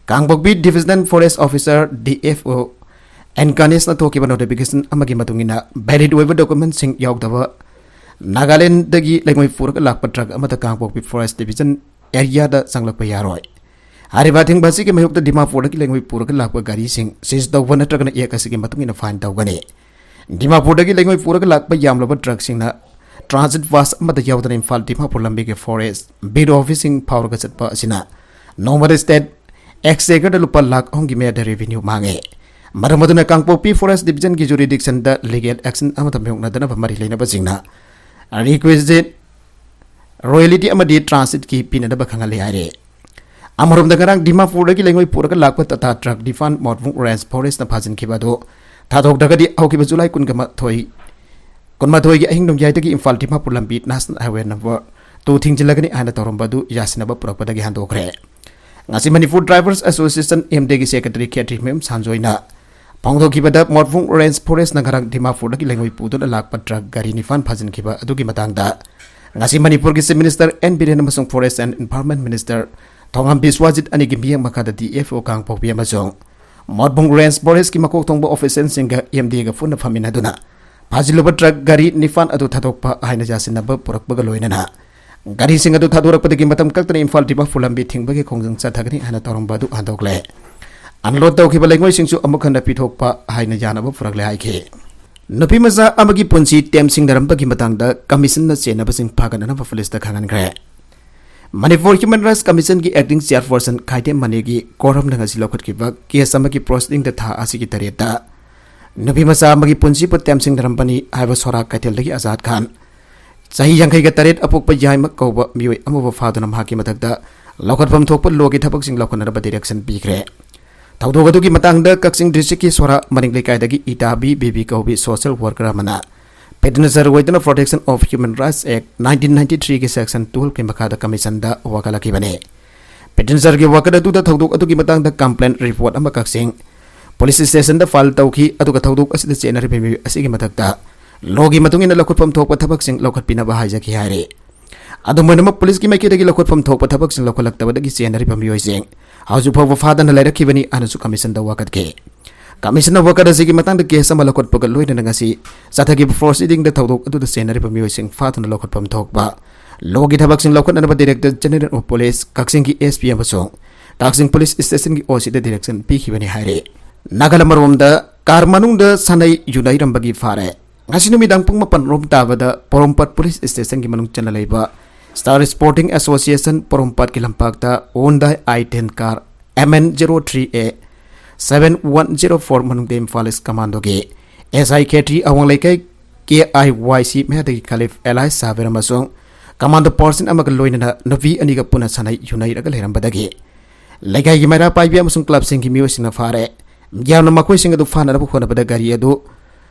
Kangpokpi Divisional Forest Officer, DFO, N ꯀꯥꯅꯤꯁꯅ ꯊꯣꯛꯈꯤꯕ notification ꯑꯃꯒꯤ ꯃꯇꯨꯡ ꯏꯟꯅ valid ꯑꯣꯏꯕ documentꯁꯤꯡ ꯌꯥꯎꯗꯕ ꯅꯥꯒꯥꯂꯦꯟꯗꯒꯤ ꯂꯩꯉꯣꯏ ꯄꯨꯔꯒ ꯂꯥꯛꯄ truck ꯑꯃꯠꯇ ꯀꯥꯡꯄꯣꯛꯄꯤ Forest Division areaꯗ ꯆꯪꯂꯛꯄ ꯌꯥꯔꯣꯏ꯫ ꯍꯥꯏꯔꯤꯕ ꯑꯊꯤꯡꯕ ꯑꯁꯤꯒꯤ ꯃꯥꯌꯣꯛꯇ ꯗꯤꯃꯥꯄꯨꯔꯗꯒꯤ ꯂꯩꯉꯣꯏ ꯄꯨꯔꯒ ꯂꯥꯛꯄ ꯒꯥꯔꯤꯁꯤꯡ seize ꯇꯧꯕ ꯅꯠꯇ꯭ꯔꯒꯅ act ꯑꯁꯤꯒꯤ ꯃꯇꯨꯡ ꯏꯟꯅ fine ꯇꯧꯒꯅꯤ꯫ ꯗꯤꯃꯥꯄꯨꯔꯗꯒꯤ ꯂꯩꯉꯣꯏ ꯄꯨꯔꯒ ꯂꯥꯛꯄ ꯌꯥꯝꯂꯕ truckꯁꯤꯡꯅ transit pass ꯑꯃꯠꯇ ꯌꯥꯎꯗꯅ ꯏꯝꯐꯥꯜ ꯗꯤꯃꯥꯄꯨꯔ ꯂꯝꯕꯤꯒꯤ Forest Beat Officeꯁꯤꯡ ꯐꯥꯎꯔꯒ ꯆꯠꯄ ꯑꯁꯤꯅ ꯅꯣꯡꯃꯗ state exchequerꯗ ꯂꯨꯄꯥ ꯂꯥꯈ ꯑꯍꯨꯝꯒꯤ ꯃꯌꯥꯗ revenue ꯃꯥꯡꯉꯦ꯫ ꯃꯔꯝ ꯑꯗꯨꯅ ꯀꯥꯡꯄꯣꯛꯄꯤ Forest Divisionꯒꯤ jurisdictionꯗ legal action ꯑꯃꯠꯇ ꯃꯥꯌꯣꯛꯅꯗꯅꯕ ꯃꯔꯤ ꯂꯩꯅꯕꯁꯤꯡꯅ requisite royalty ꯑꯃꯗꯤ transitꯀꯤ ꯄꯤꯅꯅꯕ ꯈꯪꯍꯜꯂꯤ ꯍꯥꯏꯔꯤ꯫ ꯑꯃꯔꯣꯝꯗ ꯉꯔꯥꯡ ꯗꯤꯃꯥꯄꯨꯔꯗꯒꯤ ꯂꯩꯉꯣꯏ ꯄꯨꯔꯒ ꯂꯥꯛꯄ Tata truck Diphan Motbung Range Forestꯅ ꯐꯥꯖꯤꯟꯈꯤꯕ ꯑꯗꯨ ꯊꯥꯗꯣꯛꯇ꯭ꯔꯒꯗꯤ ꯍꯧꯈꯤꯕ ꯖꯨꯂꯥꯏ ꯀꯨꯟꯒ ꯃꯥꯊꯣꯏ, ꯀꯨꯟꯃꯥꯊꯣꯏꯒꯤ ꯑꯍꯤꯡ ꯅꯣꯡꯌꯥꯏꯗꯒꯤ ꯏꯝꯐꯥꯜ ꯗꯤꯃꯥꯄꯨꯔ ꯂꯝꯕꯤ ꯅꯦꯁꯅꯦꯜ ꯍꯥꯏꯋꯦ ꯅꯝꯕꯔ ꯇꯨ ꯊꯤꯡꯖꯤꯜꯂꯒꯅꯤ ꯍꯥꯏꯅ ꯇꯧꯔꯝꯕ ꯑꯗꯨ ꯌꯥꯁꯤꯟꯅꯕ ꯄꯨꯔꯛꯄꯗꯒꯤ ꯍꯟꯗꯣꯛꯈ꯭ꯔꯦ꯫ ꯉꯁꯤ Manipur drivers association, M D ꯑꯦꯒꯤ ꯁꯦꯀ꯭ꯔꯦꯇꯔꯤ ꯈꯦꯇ꯭ꯔꯤ ꯃꯌꯨꯝ ꯁꯥꯟꯖꯣꯏꯅ ꯐꯣꯡꯗꯣꯛꯈꯤꯕꯗ, ꯃꯣꯠꯕꯨꯡ ꯔꯦꯟꯖ ꯐꯣꯔꯦꯁꯅ ꯉꯔꯥꯡ ꯗꯤꯃꯥꯄꯨꯔꯗꯒꯤ ꯂꯩꯉꯣꯏ ꯄꯨꯗꯨꯅ ꯂꯥꯛꯄ ꯇ꯭ꯔꯛ ꯒꯥꯔꯤ ꯅꯤꯄꯥꯟ ꯐꯥꯖꯤꯟꯈꯤꯕ ꯑꯗꯨꯒꯤ ꯃꯇꯥꯡꯗ ꯉꯁꯤ ꯃꯅꯤꯄꯨꯔꯒꯤ ꯆꯤꯐ ꯃꯤꯅꯤꯁꯇꯔ ꯑꯦꯟ ꯕꯤꯔꯦꯟ ꯑꯃꯁꯨꯡ ꯐꯣꯔꯦꯁ ꯑꯦꯟ ꯏꯟꯚꯥꯏꯔꯣꯟꯃꯦꯟ ꯃꯤꯅꯤꯁꯇꯔ ꯊꯣꯉꯥꯝ ꯕꯤꯁ꯭ꯋꯥꯖꯤꯠ ꯑꯅꯤꯒꯤ ꯃꯤꯠꯌꯦꯡ ꯃꯈꯥꯗ ꯗꯤ ꯑꯦꯐ ꯑꯣ ꯀꯥꯡꯄꯣꯛꯄꯤ ꯑꯃꯁꯨꯡ ꯃꯣꯠꯕꯨꯡ ꯔꯦꯟꯖ ꯐꯣꯔꯦꯁꯀꯤ ꯃꯀꯣꯛ ꯊꯣꯡꯕ ꯑꯣꯐꯤꯁꯤꯌꯦꯜꯁꯤꯡꯒ ꯑꯦꯝ ꯗꯤ ꯑꯦꯒ ꯄꯨꯟꯅ ꯐꯝꯃꯤꯟꯅꯗꯨꯅ ꯐꯥꯖꯤꯜꯂꯨꯕ ꯇ꯭ꯔꯛ ꯒꯥꯔꯤ ꯅꯤꯄꯥꯟ ꯑꯗꯨ ꯊꯥꯗꯣꯛꯄ ꯍꯥꯏꯅ ꯌꯥꯁꯤꯟꯅꯕ ꯄꯨꯔꯛꯄꯒ ꯂꯣꯏꯅꯅ ꯒꯥꯔꯤꯁꯤꯡ ꯑꯗꯨ ꯊꯥꯗꯣꯔꯛꯄꯗꯒꯤ ꯃꯇꯝ ꯀꯛꯇꯅ ꯏꯝꯐꯥꯜ ꯗꯤꯃꯥꯄꯨꯔ ꯂꯝꯕꯤ ꯊꯤꯡꯕꯒꯤ ꯈꯣꯡꯖꯪ ꯆꯠꯊꯒꯅꯤ ꯍꯥꯏꯅ ꯇꯧꯔꯝꯕ ꯑꯗꯨ ꯍꯟꯗꯣꯛꯂꯦ꯫ ꯑꯟꯂꯣꯗ ꯇꯧꯈꯤꯕ ꯂꯩꯉꯣꯏꯁꯤꯡꯁꯨ ꯑꯃꯨꯛ ꯍꯟꯅ ꯄꯤꯊꯣꯛꯄ ꯍꯥꯏꯅ ꯌꯥꯅꯕ ꯄꯨꯔꯛꯂꯦ ꯍꯥꯏꯈꯤ꯫ ꯅꯨꯄꯤ ꯃꯆꯥ ꯑꯃꯒꯤ ꯄꯨꯟꯁꯤ ꯇꯦꯝꯁꯤꯡꯅꯔꯝꯕꯒꯤ ꯃꯇꯥꯡꯗ ꯀꯃꯤꯁꯟꯅ ꯆꯦꯟꯅꯕꯁꯤꯡ ꯐꯥꯒꯠꯅꯅꯕ ꯄꯨꯂꯤꯁꯇ ꯈꯪꯍꯟꯈ꯭ꯔꯦ꯫ ꯃꯅꯤꯄꯨꯔ ꯍ꯭ꯌꯨꯃꯦꯟ ꯔꯥꯏꯠꯁ ꯀꯃꯤꯁꯟꯒꯤ ꯑꯦꯛꯇꯤꯡ ꯆꯤꯌꯔꯄꯔꯁꯟ ꯈꯥꯏꯗꯦꯝ ꯃꯅꯤꯒꯤ ꯀꯣꯔꯝꯅ ꯉꯁꯤ ꯂꯧꯈꯠꯈꯤꯕ ꯀꯦꯁ ꯑꯃꯒꯤ ꯄ꯭ꯔꯣꯁꯤꯗꯤꯡꯗ ꯊꯥ ꯑꯁꯤꯒꯤ ꯇꯔꯦꯠꯇ ꯅꯨꯄꯤ ꯃꯆꯥ ꯑꯃꯒꯤ ꯄꯨꯟꯁꯤꯕꯨ ꯇꯦꯝꯁꯤꯡꯅꯔꯝꯕꯅꯤ ꯍꯥꯏꯕ ꯁꯣꯔꯥ ꯀꯩꯊꯦꯜꯗꯒꯤ ꯑꯖꯥꯗ ꯈꯥꯟ, ꯆꯍꯤ ꯌꯥꯡꯈꯩꯒ ꯇꯔꯦꯠ ꯑꯄꯣꯛꯄ ꯌꯥꯏꯃꯛ ꯀꯧꯕ ꯃꯤꯑꯣꯏ ꯑꯃꯕꯨ ꯐꯥꯗꯨꯅ ꯃꯍꯥꯛꯀꯤ ꯃꯊꯛꯇ ꯂꯧꯈꯠꯐꯝ ꯊꯣꯛꯄ ꯂꯣꯒꯤ ꯊꯕꯛꯁꯤꯡ ꯂꯧꯈꯠꯅꯅꯕ ꯗꯤꯔꯦꯛꯁꯟ ꯄꯤꯈ꯭ꯔꯦ꯫ ꯊꯧꯗꯣꯛ ꯑꯗꯨꯒꯤ ꯃꯇꯥꯡꯗ ꯀꯛꯆꯤꯡ ꯗꯤꯁꯇ꯭ꯔꯤꯛꯀꯤ ꯁꯣꯔꯥ ꯃꯅꯤꯡ ꯂꯩꯀꯥꯏꯗꯒꯤ ꯏꯇꯥꯕꯤ ꯕꯤꯕꯤ ꯀꯧꯕꯤ ꯁꯣꯁꯤꯌꯦꯜ ꯋꯥꯔꯀꯔ ꯑꯃꯅ ꯄꯦꯇꯦꯟꯖꯔ ꯑꯣꯏꯗꯨꯅ protection of human rights act nineteen ninety ꯊ꯭ꯔꯤꯒꯤ ꯁꯦꯛꯁꯟ ꯇꯨꯋꯦꯜꯐꯀꯤ ꯃꯈꯥꯗ ꯀꯃꯤꯁꯟꯗ ꯋꯥꯀꯠꯂꯛꯈꯤꯕꯅꯤ꯫ ꯄꯦꯇꯦꯟꯖꯔꯒꯤ ꯋꯥꯀꯠ ꯑꯗꯨꯗ ꯊꯧꯗꯣꯛ ꯑꯗꯨꯒꯤ ꯃꯇꯥꯡꯗ ꯀꯝꯄ꯭ꯂꯦꯟ ꯔꯤꯄꯣꯔꯠ ꯑꯃ ꯀꯛꯆꯤꯡ ꯄꯨꯂꯤꯁ ꯁ꯭ꯇꯦꯁꯟꯗ ꯐꯥꯏꯜ ꯇꯧꯈꯤ, ꯑꯗꯨꯒ ꯊꯧꯗꯣꯛ ꯑꯁꯤꯗ ꯆꯦꯟꯅꯔꯤꯕ ꯃꯤꯑꯣꯏ ꯑꯁꯤꯒꯤ ꯃꯊꯛꯇ ꯂꯣꯒꯤ ꯃꯇꯨꯡ ꯏꯟꯅ ꯂꯧꯈꯠꯐꯝ ꯊꯣꯛꯄ ꯊꯕꯛꯁꯤꯡ ꯂꯧꯈꯠꯄꯤꯅꯕ ꯍꯥꯏꯖꯈꯤ ꯍꯥꯏꯔꯤ꯫ ꯑꯗꯨꯝ ꯑꯣꯏꯅꯃꯛ, ꯄꯨꯂꯤꯁꯀꯤ ꯃꯥꯏꯀꯩꯗꯒꯤ ꯂꯧꯈꯠꯐꯝ ꯊꯣꯛꯄ ꯊꯕꯛꯁꯤꯡ ꯂꯧꯈꯠꯂꯛꯇꯕꯗꯒꯤ ꯆꯦꯟꯅꯔꯤꯕ ꯃꯤꯑꯣꯏꯁꯤꯡ ꯍꯧꯖꯤꯛ ꯐꯥꯎꯕ ꯐꯥꯗꯅ ꯂꯩꯔꯛꯈꯤꯕꯅꯤ ꯍꯥꯏꯅꯁꯨ ꯀꯃꯤꯁꯟꯗ ꯋꯥꯀꯠꯈꯤ꯫ ꯀꯃꯤꯁꯟꯅ ꯋꯥꯀꯠ ꯑꯁꯤꯒꯤ ꯃꯇꯥꯡꯗ ꯀꯦꯁ ꯑꯃ ꯂꯧꯈꯠꯄꯒ ꯂꯣꯏꯅꯅ ꯉꯁꯤ ꯆꯠꯊꯈꯤꯕ ꯄ꯭ꯔꯣꯁꯤꯗꯤꯡꯗ ꯊꯧꯗꯣꯛ ꯑꯗꯨꯗ ꯆꯦꯟꯅꯔꯤꯕ ꯃꯤꯑꯣꯏꯁꯤꯡ ꯐꯥꯗꯨꯅ ꯂꯧꯈꯠꯐꯝ ꯊꯣꯛꯄ ꯂꯣꯒꯤ ꯊꯕꯛꯁꯤꯡ ꯂꯧꯈꯠꯅꯅꯕ ꯗꯥꯏꯔꯦꯛꯇꯔ ꯖꯦꯅꯔꯦꯜ ꯑꯣꯐ ꯄꯨꯂꯤꯁ ꯀꯛꯆꯤꯡꯒꯤ ꯑꯦꯁ ꯄꯤ ꯑꯃꯁꯨꯡ ꯀꯛꯆꯤꯡ ꯄꯨꯂꯤꯁ ꯁ꯭ꯇꯦꯁꯟꯒꯤ ꯑꯣ ꯁꯤꯗ ꯗꯥꯏꯔꯦꯛꯁꯟ ꯄꯤꯈꯤꯕꯅꯤ ꯍꯥꯏꯔꯤ꯫ ꯅꯥꯒꯥꯂꯦꯟ ꯑꯃꯔꯣꯝꯗ ꯀꯥꯔ ꯃꯅꯨꯡꯗ ꯁꯥꯟꯅꯩ ꯌꯨꯅꯩꯔꯝꯕꯒꯤ ꯐꯥꯔꯦ꯫ ꯉꯁꯤ ꯅꯨꯃꯤꯗꯥꯡ ꯄꯨꯡ ꯃꯥꯄꯟ ꯔꯣꯝ ꯇꯥꯕꯗ ꯄꯣꯔꯣꯝꯄꯥꯠ ꯄꯨꯂꯤꯁ ꯁ꯭ꯇꯦꯁꯟꯒꯤ ꯃꯅꯨꯡ ꯆꯟꯅ ꯂꯩꯕ ꯁ꯭ꯇꯥꯔ ꯁ꯭ꯄꯣꯔꯇꯤꯡ ꯑꯦꯁꯣꯁꯤꯌꯦꯁꯟ ꯄꯣꯔꯣꯝꯄꯥꯠꯀꯤ ꯂꯝꯄꯥꯛꯇ Hyundai I ten car M N zero three A seven one zero four ꯃꯅꯨꯡꯗ ꯏꯝꯐꯥꯜ ꯏꯁ ꯀꯃꯥꯟꯗꯣꯒꯤ ꯑꯦꯁ ꯑꯥꯏ ꯈꯦꯇ꯭ꯔꯤ, ꯑꯋꯥꯡ ꯂꯩꯀꯥꯏ ꯀꯦ ꯑꯥꯏ ꯋꯥꯏ ꯁꯤ ꯃꯌꯥꯗꯒꯤ ꯈꯂꯤꯐ ꯑꯦꯂꯥꯏꯁ ꯁꯥꯕꯤꯔ ꯑꯃꯁꯨꯡ ꯀꯃꯥꯟꯗꯣ ꯄꯥꯔꯁꯟ ꯑꯃꯒ ꯂꯣꯏꯅꯅ ꯅꯨꯄꯤ ꯑꯅꯤꯒ ꯄꯨꯟꯅ ꯁꯥꯟꯅꯩ ꯌꯨꯅꯩꯔꯒ ꯂꯩꯔꯝꯕꯗꯒꯤ ꯂꯩꯀꯥꯏꯒꯤ ꯃꯩꯔꯥ ꯄꯥꯏꯕꯤ ꯑꯃꯁꯨꯡ ꯀ꯭ꯂꯕꯁꯤꯡꯒꯤ ꯃꯤꯑꯣꯏꯁꯤꯡꯅ ꯐꯥꯔꯦ꯫ ꯃꯤꯌꯥꯝꯅ ꯃꯈꯣꯏꯁꯤꯡ ꯑꯗꯨ ꯐꯥꯅꯅꯕ ꯍꯣꯠꯅꯕꯗ ꯒꯥꯔꯤ ꯑꯗꯨ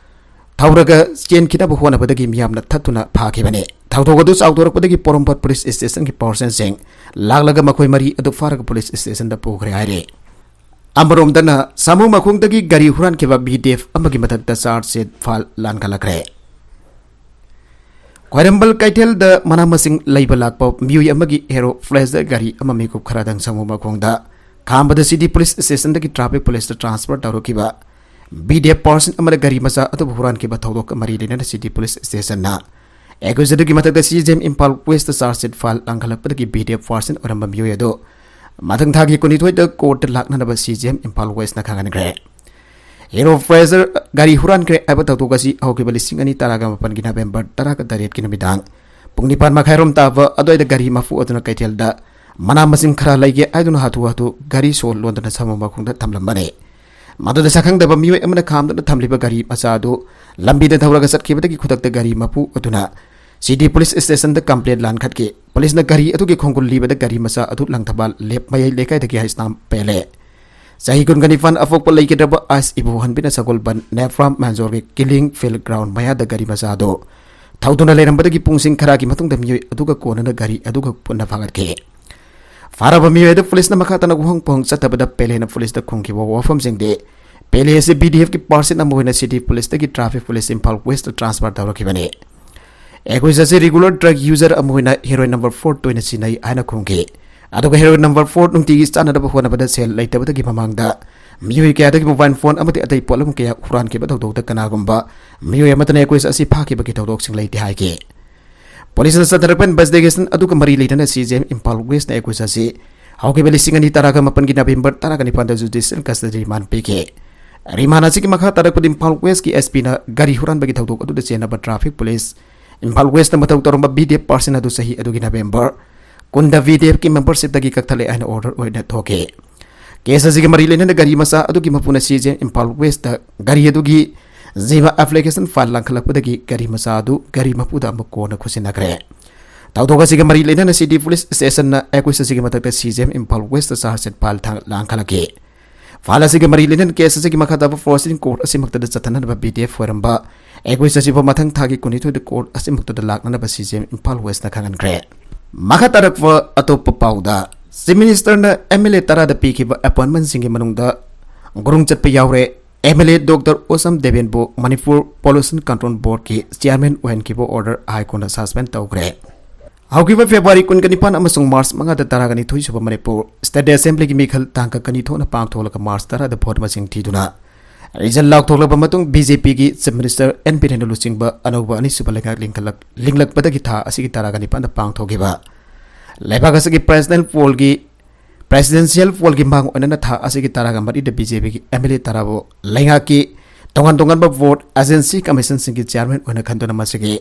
ꯊꯧꯔꯒ ꯆꯦꯟꯈꯤꯅꯕ ꯍꯣꯠꯅꯕꯗꯒꯤ ꯃꯤꯌꯥꯝꯅ ꯊꯠꯇꯨꯅ ꯐꯥꯈꯤꯕꯅꯤ꯫ ꯊꯧꯗꯣꯛ ꯑꯗꯨ ꯆꯥꯎꯊꯣꯔꯛꯄꯗꯒꯤ ꯄꯣꯔꯣꯝꯄꯥꯠ ꯄꯨꯂꯤꯁ ꯁ꯭ꯇꯦꯁꯟꯒꯤ ꯄꯥꯔꯁꯟꯁꯤꯡ ꯂꯥꯛꯂꯒ ꯃꯈꯣꯏ ꯃꯔꯤ ꯑꯗꯨ ꯐꯥꯔꯒ ꯄꯨꯂꯤꯁ ꯁ꯭ꯇꯦꯁꯟꯗ ꯄꯨꯈ꯭ꯔꯦ ꯍꯥꯏꯔꯤ꯫ ꯑꯃꯔꯣꯝꯗꯅ ꯁꯥꯃꯨ ꯃꯈꯣꯡꯗꯒꯤ ꯒꯥꯔꯤ ꯍꯨꯔꯥꯟꯈꯤꯕ ꯕꯤ ꯗꯤ ꯑꯦꯐ ꯑꯃꯒꯤ ꯃꯊꯛꯇ ꯆꯥꯔꯖ ꯁꯤꯠ ꯐꯥꯏꯜ ꯂꯥꯟꯈꯠꯂꯛꯈ꯭ꯔꯦ꯫ ꯈ꯭ꯋꯥꯏꯔꯝꯕꯟ ꯀꯩꯊꯦꯜꯗ ꯃꯅꯥ ꯃꯁꯤꯡ ꯂꯩꯕ ꯂꯥꯛꯄ ꯃꯤꯑꯣꯏ ꯑꯃꯒꯤ ꯍꯦꯔꯣ ꯐ꯭ꯂꯦꯖꯔ ꯒꯥꯔꯤ ꯑꯃ ꯃꯤꯀꯨꯞ ꯈꯔꯗꯪ ꯁꯥꯃꯨ ꯃꯈꯣꯡꯗ ꯈꯥꯝꯕꯗ ꯁꯤꯇꯤ ꯄꯨꯂꯤꯁ ꯁ꯭ꯇꯦꯁꯟꯗꯒꯤ ꯇ꯭ꯔꯥꯐꯤꯛ ꯄꯨꯂꯤꯁꯇ ꯇ꯭ꯔꯥꯟꯁꯐꯔ ꯇꯧꯔꯛꯈꯤꯕ ꯕꯤ ꯗꯤ ꯑꯦꯐ ꯄꯥꯔꯁꯟ ꯑꯃꯅ ꯒꯥꯔꯤ ꯃꯆꯥ ꯑꯗꯨꯕꯨ ꯍꯨꯔꯥꯟꯈꯤꯕ ꯊꯧꯗꯣꯛꯀ ꯃꯔꯤ ꯂꯩꯅꯅ ꯁꯤꯇꯤ ꯄꯨꯂꯤꯁ ꯁ꯭ꯇꯦꯁꯟꯅ ꯑꯦꯀ꯭ꯌꯨꯖ ꯑꯗꯨꯒꯤ ꯃꯊꯛꯇ C J M Imphal west charge sheet file ꯂꯥꯡꯈꯠꯂꯛꯄꯗꯒꯤ ꯕꯤ ꯗꯤ ꯑꯦꯐ ꯄꯥꯔꯁꯟ ꯑꯣꯏꯔꯝꯕ ꯃꯤꯑꯣꯏ ꯑꯗꯨ ꯃꯊꯪ ꯊꯥꯒꯤ ꯀꯨꯟꯅꯤꯊꯣꯏꯗ ꯀꯣꯔꯠꯇ ꯂꯥꯛꯅꯅꯕ ꯁꯤ ꯖꯤ ꯑꯦꯝ ꯏꯝꯐꯥꯜ ꯋꯦꯁꯅ ꯈꯪꯍꯟꯈ꯭ꯔꯦ꯫ ꯍꯦꯔꯣ ꯐ꯭ꯂꯦꯖꯔ ꯒꯥꯔꯤ ꯍꯨꯔꯥꯟꯈ꯭ꯔꯦ ꯍꯥꯏꯕ ꯊꯧꯗꯣꯛ ꯑꯁꯤ ꯍꯧꯈꯤꯕ ꯂꯤꯁꯤꯡ ꯑꯅꯤ ꯇꯔꯥꯒ ꯃꯥꯄꯟꯒꯤ ꯅꯕꯦꯝꯕꯔ ꯇꯔꯥꯒ ꯇꯔꯦꯠꯀꯤ ꯅꯨꯃꯤꯗꯥꯡ ꯄꯨꯡ ꯅꯤꯄꯥꯟ ꯃꯈꯥꯏꯔꯣꯝ ꯇꯥꯕ ꯑꯗꯨꯋꯥꯏꯗ ꯒꯥꯔꯤ ꯃꯄꯨ ꯑꯗꯨꯅ ꯀꯩꯊꯦꯜꯗ ꯃꯅꯥ ꯃꯁꯤꯡ ꯈꯔ ꯂꯩꯒꯦ ꯍꯥꯏꯗꯨꯅ ꯍꯥꯊꯨ ꯍꯥꯊꯨ ꯒꯥꯔꯤ ꯁꯣ ꯂꯣꯟꯗꯨꯅ ꯁꯥꯃꯨ ꯃꯈꯣꯡꯗ ꯊꯝꯂꯝꯕꯅꯤ꯫ ꯃꯗꯨꯗ ꯁꯛꯈꯪꯗꯕ ꯃꯤꯑꯣꯏ ꯑꯃꯅ ꯈꯥꯝꯗꯨꯅ ꯊꯝꯂꯤꯕ ꯒꯥꯔꯤ ꯃꯆꯥ ꯑꯗꯨ ꯂꯝꯕꯤꯗ ꯊꯧꯔꯒ ꯆꯠꯈꯤꯕꯗꯒꯤ ꯈꯨꯗꯛꯇ ꯒꯥꯔꯤ ꯃꯄꯨ ꯑꯗꯨꯅ ꯁꯤꯇꯤ ꯄꯨꯂꯤꯁ ꯁ꯭ꯇꯦꯁꯟꯗ ꯀꯝꯄ꯭ꯂꯦꯟ ꯂꯥꯟꯈꯠꯈꯤ꯫ ꯄꯨꯂꯤꯁꯅ ꯒꯥꯔꯤ ꯑꯗꯨꯒꯤ ꯈꯣꯡꯒꯨꯜ ꯂꯤꯕꯗ ꯒꯥꯔꯤ ꯃꯆꯥ ꯑꯗꯨ ꯂꯪꯊꯕꯥꯜ ꯂꯦꯞ ꯃꯌꯥꯏ ꯂꯩꯀꯥꯏꯗꯒꯤ ꯍꯩꯁꯅꯥꯝ ꯄꯦꯜꯂꯦ꯫ ꯆꯍꯤ ꯀꯨꯟꯒ ꯅꯤꯄꯥꯟ ꯑꯐꯣꯛꯄ ꯂꯩꯈꯤꯗ꯭ꯔꯕ ꯑꯥꯏꯁ ꯏꯕꯣꯍꯟꯕꯤꯅ ꯁꯒꯣꯜꯕꯟ ꯅꯦꯐ꯭ꯔꯥꯝ ꯃꯥꯟꯖꯣꯔꯒꯤ ꯀꯤꯂꯤꯡ ꯐꯤꯜ ꯒ꯭ꯔꯥꯎꯟ ꯃꯌꯥꯗ ꯒꯥꯔꯤ ꯃꯆꯥ ꯑꯗꯨ ꯊꯧꯗꯨꯅ ꯂꯩꯔꯝꯕꯗꯒꯤ ꯄꯨꯡꯁꯤꯡ ꯈꯔꯒꯤ ꯃꯇꯨꯡꯗ ꯃꯤꯑꯣꯏ ꯑꯗꯨꯒ ꯀꯣꯟꯅꯅ ꯒꯥꯔꯤ ꯑꯗꯨꯒ ꯄꯨꯟꯅ ꯐꯥꯒꯠꯈꯤ꯫ ꯐꯥꯔꯕ ꯃꯤꯑꯣꯏ ꯑꯗꯨ ꯄꯨꯂꯤꯁꯅ ꯃꯈꯥ ꯇꯥꯅ ꯋꯥꯍꯪ ꯄꯥꯎꯍꯪ ꯆꯠꯊꯕꯗ ꯄꯦꯂꯦꯅ ꯄꯨꯂꯤꯁꯇ ꯈꯨꯝꯈꯤꯕ ꯋꯥꯐꯝꯁꯤꯡꯗꯤ, ꯄꯦꯂꯦ ꯑꯁꯤ ꯕꯤ ꯗꯤ ꯑꯦꯐꯀꯤ ꯄꯥꯔꯁꯟ ꯑꯃ ꯑꯣꯏꯅ ꯁꯤꯇꯤ ꯄꯨꯂꯤꯁꯇꯒꯤ traffic police Imphal west transfer ꯇꯧꯔꯛꯈꯤꯕꯅꯤ꯫ ꯑꯦꯀ꯭ꯌꯨꯖ ꯑꯁꯤ ꯔꯤꯒꯨꯂꯔ ꯗ꯭ꯔꯒ ꯌꯨꯖꯔ ꯑꯃ ꯑꯣꯏꯅ ꯍꯦꯔꯣꯏꯟ ꯅꯝꯕꯔ ꯐꯣꯔ ꯇꯣꯏꯅ ꯁꯤꯖꯤꯟꯅꯩ ꯍꯥꯏꯅ ꯈꯨꯝꯈꯤ꯫ ꯑꯗꯨꯒ ꯍꯦꯔꯣꯏꯟ ꯅꯝꯕꯔ ꯐꯣꯔ ꯅꯨꯡꯇꯤꯒꯤ ꯆꯥꯅꯅꯕ ꯍꯣꯠꯅꯕꯗ ꯁꯦꯜ ꯂꯩꯇꯕꯗꯒꯤ ꯃꯃꯥꯡꯗ ꯃꯤꯑꯣꯏ ꯀꯌꯥꯗꯒꯤ ꯃꯣꯕꯥꯏꯜ ꯐꯣꯟ ꯑꯃꯗꯤ ꯑꯇꯩ ꯄꯣꯠꯂꯝ ꯀꯌꯥ ꯍꯨꯔꯥꯟꯈꯤꯕ ꯊꯧꯗꯣꯛꯇ ꯀꯅꯥꯒꯨꯝꯕ ꯃꯤꯑꯣꯏ ꯑꯃꯠꯇꯅ ꯑꯦꯀ꯭ꯌꯨꯖ ꯑꯁꯤ ꯐꯥꯈꯤꯕꯒꯤ ꯊꯧꯗꯣꯛꯁꯤꯡ ꯂꯩꯇꯦ ꯍꯥꯏꯈꯤ꯫ ꯄꯨꯂꯤꯁꯅ ꯆꯠꯊꯔꯛꯄ ꯏꯟꯚꯦꯁꯇꯤꯒꯦꯁꯟ ꯑꯗꯨꯒ ꯃꯔꯤ ꯂꯩꯅꯅ ꯁꯤ ꯖꯤ ꯑꯦꯝ ꯏꯝꯐꯥꯜ ꯋꯦꯁꯅ ꯑꯦꯀ꯭ꯌꯨꯖ ꯑꯁꯤ ꯍꯧꯈꯤꯕ ꯂꯤꯁꯤꯡ ꯑꯅꯤ ꯇꯔꯥꯒ ꯃꯥꯄꯟꯒꯤ ꯅꯕꯦꯝꯕꯔ ꯇꯔꯥꯒ ꯅꯤꯄꯥꯟꯗ ꯖꯨꯗꯤꯁꯤꯌꯦꯜ ꯀꯁꯇꯗꯤ ꯔꯤꯃꯥꯟ ꯄꯤꯈꯤ꯫ ꯔꯤꯃꯥꯟ ꯑꯁꯤꯒꯤ ꯃꯈꯥ ꯇꯥꯔꯛꯄꯗ ꯏꯝꯐꯥꯜ ꯋꯦꯁꯀꯤ ꯑꯦꯁ ꯄꯤꯅ ꯒꯥꯔꯤ ꯍꯨꯔꯥꯟꯕꯒꯤ ꯊꯧꯗꯣꯛ ꯑꯗꯨꯗ ꯆꯦꯟꯅꯕ ꯇ꯭ꯔꯥꯐꯤꯛ ꯄꯨꯂꯤꯁ ꯏꯝꯐꯥꯜ ꯋꯦꯁꯇ ꯃꯊꯧ ꯇꯧꯔꯝꯕ ꯕꯤ ꯗꯤ ꯑꯦꯐ ꯄꯥꯔꯁꯟ ꯑꯗꯨ ꯆꯍꯤ ꯑꯗꯨꯒꯤ ꯅꯕꯦꯝꯕꯔ ꯀꯨꯟꯗ ꯕꯤ ꯗꯤ ꯑꯦꯐꯀꯤ ꯃꯦꯝꯕꯔꯁꯤꯞꯇꯒꯤ ꯀꯛꯊꯠꯂꯦ ꯍꯥꯏꯅ ꯑꯣꯔꯗꯔ ꯑꯣꯏꯅ ꯊꯣꯛꯈꯤ꯫ ꯀꯦꯁ ꯑꯁꯤꯒ ꯃꯔꯤ ꯂꯩꯅꯅ ꯒꯥꯔꯤ ꯃꯆꯥ ꯑꯗꯨꯒꯤ ꯃꯄꯨꯅ ꯁꯤ ꯖꯤ ꯑꯦꯝ ꯏꯝꯐꯥꯜ ꯋꯦꯁꯇ ꯒꯥꯔꯤ ꯑꯗꯨꯒꯤ ꯖꯤꯃꯥ ꯑꯦꯄ꯭ꯂꯤꯀꯦꯁꯟ ꯐꯥꯏꯜ ꯂꯥꯡꯈꯠꯂꯛꯄꯗꯒꯤ ꯒꯥꯔꯤ ꯃꯆꯥ ꯑꯗꯨ ꯒꯥꯔꯤ ꯃꯄꯨꯗ ꯑꯃꯨꯛ ꯀꯣꯟꯅ ꯈꯨꯠꯁꯤꯟꯅꯈ꯭ꯔꯦ꯫ ꯊꯧꯗꯣꯛ ꯑꯁꯤꯒ ꯃꯔꯤ ꯂꯩꯅꯅ ꯁꯤꯇꯤ ꯄꯨꯂꯤꯁ ꯁ꯭ꯇꯦꯁꯟꯅ ꯑꯦꯀ꯭ꯌꯨꯖ ꯑꯁꯤꯒꯤ ꯃꯊꯛꯇ C J M Imphal west charge sheet file ꯊꯥꯡ-, ꯂꯥꯡꯈꯠꯂꯛꯈꯤ꯫ ꯐꯥꯏꯜ ꯑꯁꯤꯒ ꯃꯔꯤ ꯂꯩꯅꯅ ꯀꯦꯁ ꯑꯁꯤꯒꯤ ꯃꯈꯥ ꯇꯥꯕ ꯄ꯭ꯔꯣꯁꯤꯗꯤꯡ ꯀꯣꯔꯠ ꯑꯁꯤꯃꯛꯇꯗ ꯆꯠꯊꯅꯅꯕ ꯕꯤ ꯗꯤ ꯑꯦꯐ ꯑꯣꯏꯔꯝꯕ ꯑꯦꯀꯨꯏꯁ ꯑꯁꯤꯕꯨ ꯃꯊꯪ ꯊꯥꯒꯤ ꯀꯨꯟꯅꯤꯊꯣꯏꯗ ꯀꯣꯔꯠ ꯑꯁꯤꯃꯛꯇꯗ ꯂꯥꯛꯅꯅꯕ ꯁꯤ ꯖꯤ ꯑꯦꯝ ꯏꯝꯐꯥꯜ ꯋꯦꯁꯅ ꯈꯪꯍꯟꯈ꯭ꯔꯦ꯫ ꯃꯈꯥ ꯇꯥꯔꯛꯄ ꯑꯇꯣꯞꯄ ꯄꯥꯎꯗ, ꯆꯤꯐ ꯃꯤꯅꯤꯁꯇꯔꯅ ꯑꯦꯝ ꯑꯦꯜ ꯑꯦ ꯇꯔꯥꯗ ꯄꯤꯈꯤꯕ ꯑꯦꯄꯣꯏꯟꯃꯦꯟꯁꯤꯡꯒꯤ ꯃꯅꯨꯡꯗ ꯒꯨꯔꯨꯡ ꯆꯠꯄ ꯌꯥꯎꯔꯦ꯫ M L A doctor Usham ꯗꯦꯕꯦꯟꯕꯨ ꯃꯅꯤꯄꯨꯔ ꯄꯣꯂꯨꯁꯟ ꯀꯟꯇ꯭ꯔꯣꯜ ꯕꯣꯔꯗꯀꯤ ꯆꯤꯌꯥꯔꯃꯦꯟ ꯑꯣꯏꯍꯟꯈꯤꯕ ꯑꯣꯔꯗꯔ ꯍꯥꯏ ꯀꯣꯔꯠꯅ ꯁꯁꯄꯦꯟ ꯇꯧꯈ꯭ꯔꯦ꯫ ꯍꯧꯈꯤꯕ ꯐꯦꯕ꯭ꯔꯨꯋꯥꯔꯤ ꯀꯨꯟꯒ ꯅꯤꯄꯥꯟ ꯑꯃꯁꯨꯡ ꯃꯥꯔꯆ ꯃꯉꯥꯗ ꯇꯔꯥꯒ ꯅꯤꯊꯣꯏ ꯁꯨꯕ ꯃꯅꯤꯄꯨꯔ ꯁ꯭ꯇꯦꯠ ꯑꯦꯁꯦꯝꯕ꯭ꯂꯤꯒꯤ ꯃꯤꯈꯜ ꯇꯥꯡ ꯀꯨꯟꯒ ꯅꯤꯊꯣꯏꯅ ꯄꯥꯡꯊꯣꯛꯂꯒ ꯃꯥꯔꯆ ꯇꯔꯥꯗ ꯚꯣꯠ ꯃꯁꯤꯡ ꯊꯤꯗꯨꯅ ꯔꯤꯖꯜ ꯂꯥꯎꯊꯣꯛꯂꯕ ꯃꯇꯨꯡ ꯕꯤ ꯖꯦ ꯄꯤꯒꯤ ꯆꯤꯐ ꯃꯤꯅꯤꯁꯇꯔ ꯑꯦꯟ ꯕꯤꯔꯦꯟꯅ ꯂꯨꯆꯤꯡꯕ ꯑꯅꯧꯕ ꯑꯅꯤꯁꯨꯕ ꯂꯩꯉꯥꯛ ꯂꯤꯡꯈꯠꯂꯛ-, ꯂꯤꯡꯂꯛꯄꯗꯒꯤ ꯊꯥ ꯑꯁꯤꯒꯤ ꯇꯔꯥꯒ ꯅꯤꯄꯥꯟꯗ ꯄꯥꯡꯊꯣꯛꯈꯤꯕ ꯂꯩꯕꯥꯛ ꯑꯁꯤꯒꯤ ꯄ꯭ꯔꯦꯁꯤꯗꯦꯟ ꯄꯣꯜꯒꯤ, ꯄ꯭ꯔꯦꯁꯤꯗꯦꯟꯁꯤꯌꯦꯜ ꯄꯣꯜꯒꯤ ꯃꯥꯡ ꯑꯣꯏꯅꯅ ꯊꯥ ꯑꯁꯤꯒꯤ ꯇꯔꯥꯒ ꯃꯔꯤꯗ ꯕꯤ ꯖꯦ ꯄꯤꯒꯤ ꯑꯦꯝ ꯑꯦꯜ ꯑꯦ ꯇꯔꯥꯕꯨ ꯂꯩꯉꯥꯛꯀꯤ ꯇꯣꯉꯥꯟ ꯇꯣꯉꯥꯟꯕ ꯕꯣꯔꯗ, ꯑꯦꯖꯦꯟꯁꯤ, ꯀꯃꯤꯁꯟꯁꯤꯡꯒꯤ ꯆꯤꯌꯥꯔꯃꯦꯟ ꯑꯣꯏꯅ ꯈꯟꯗꯨꯅ ꯃꯁꯤꯒꯤ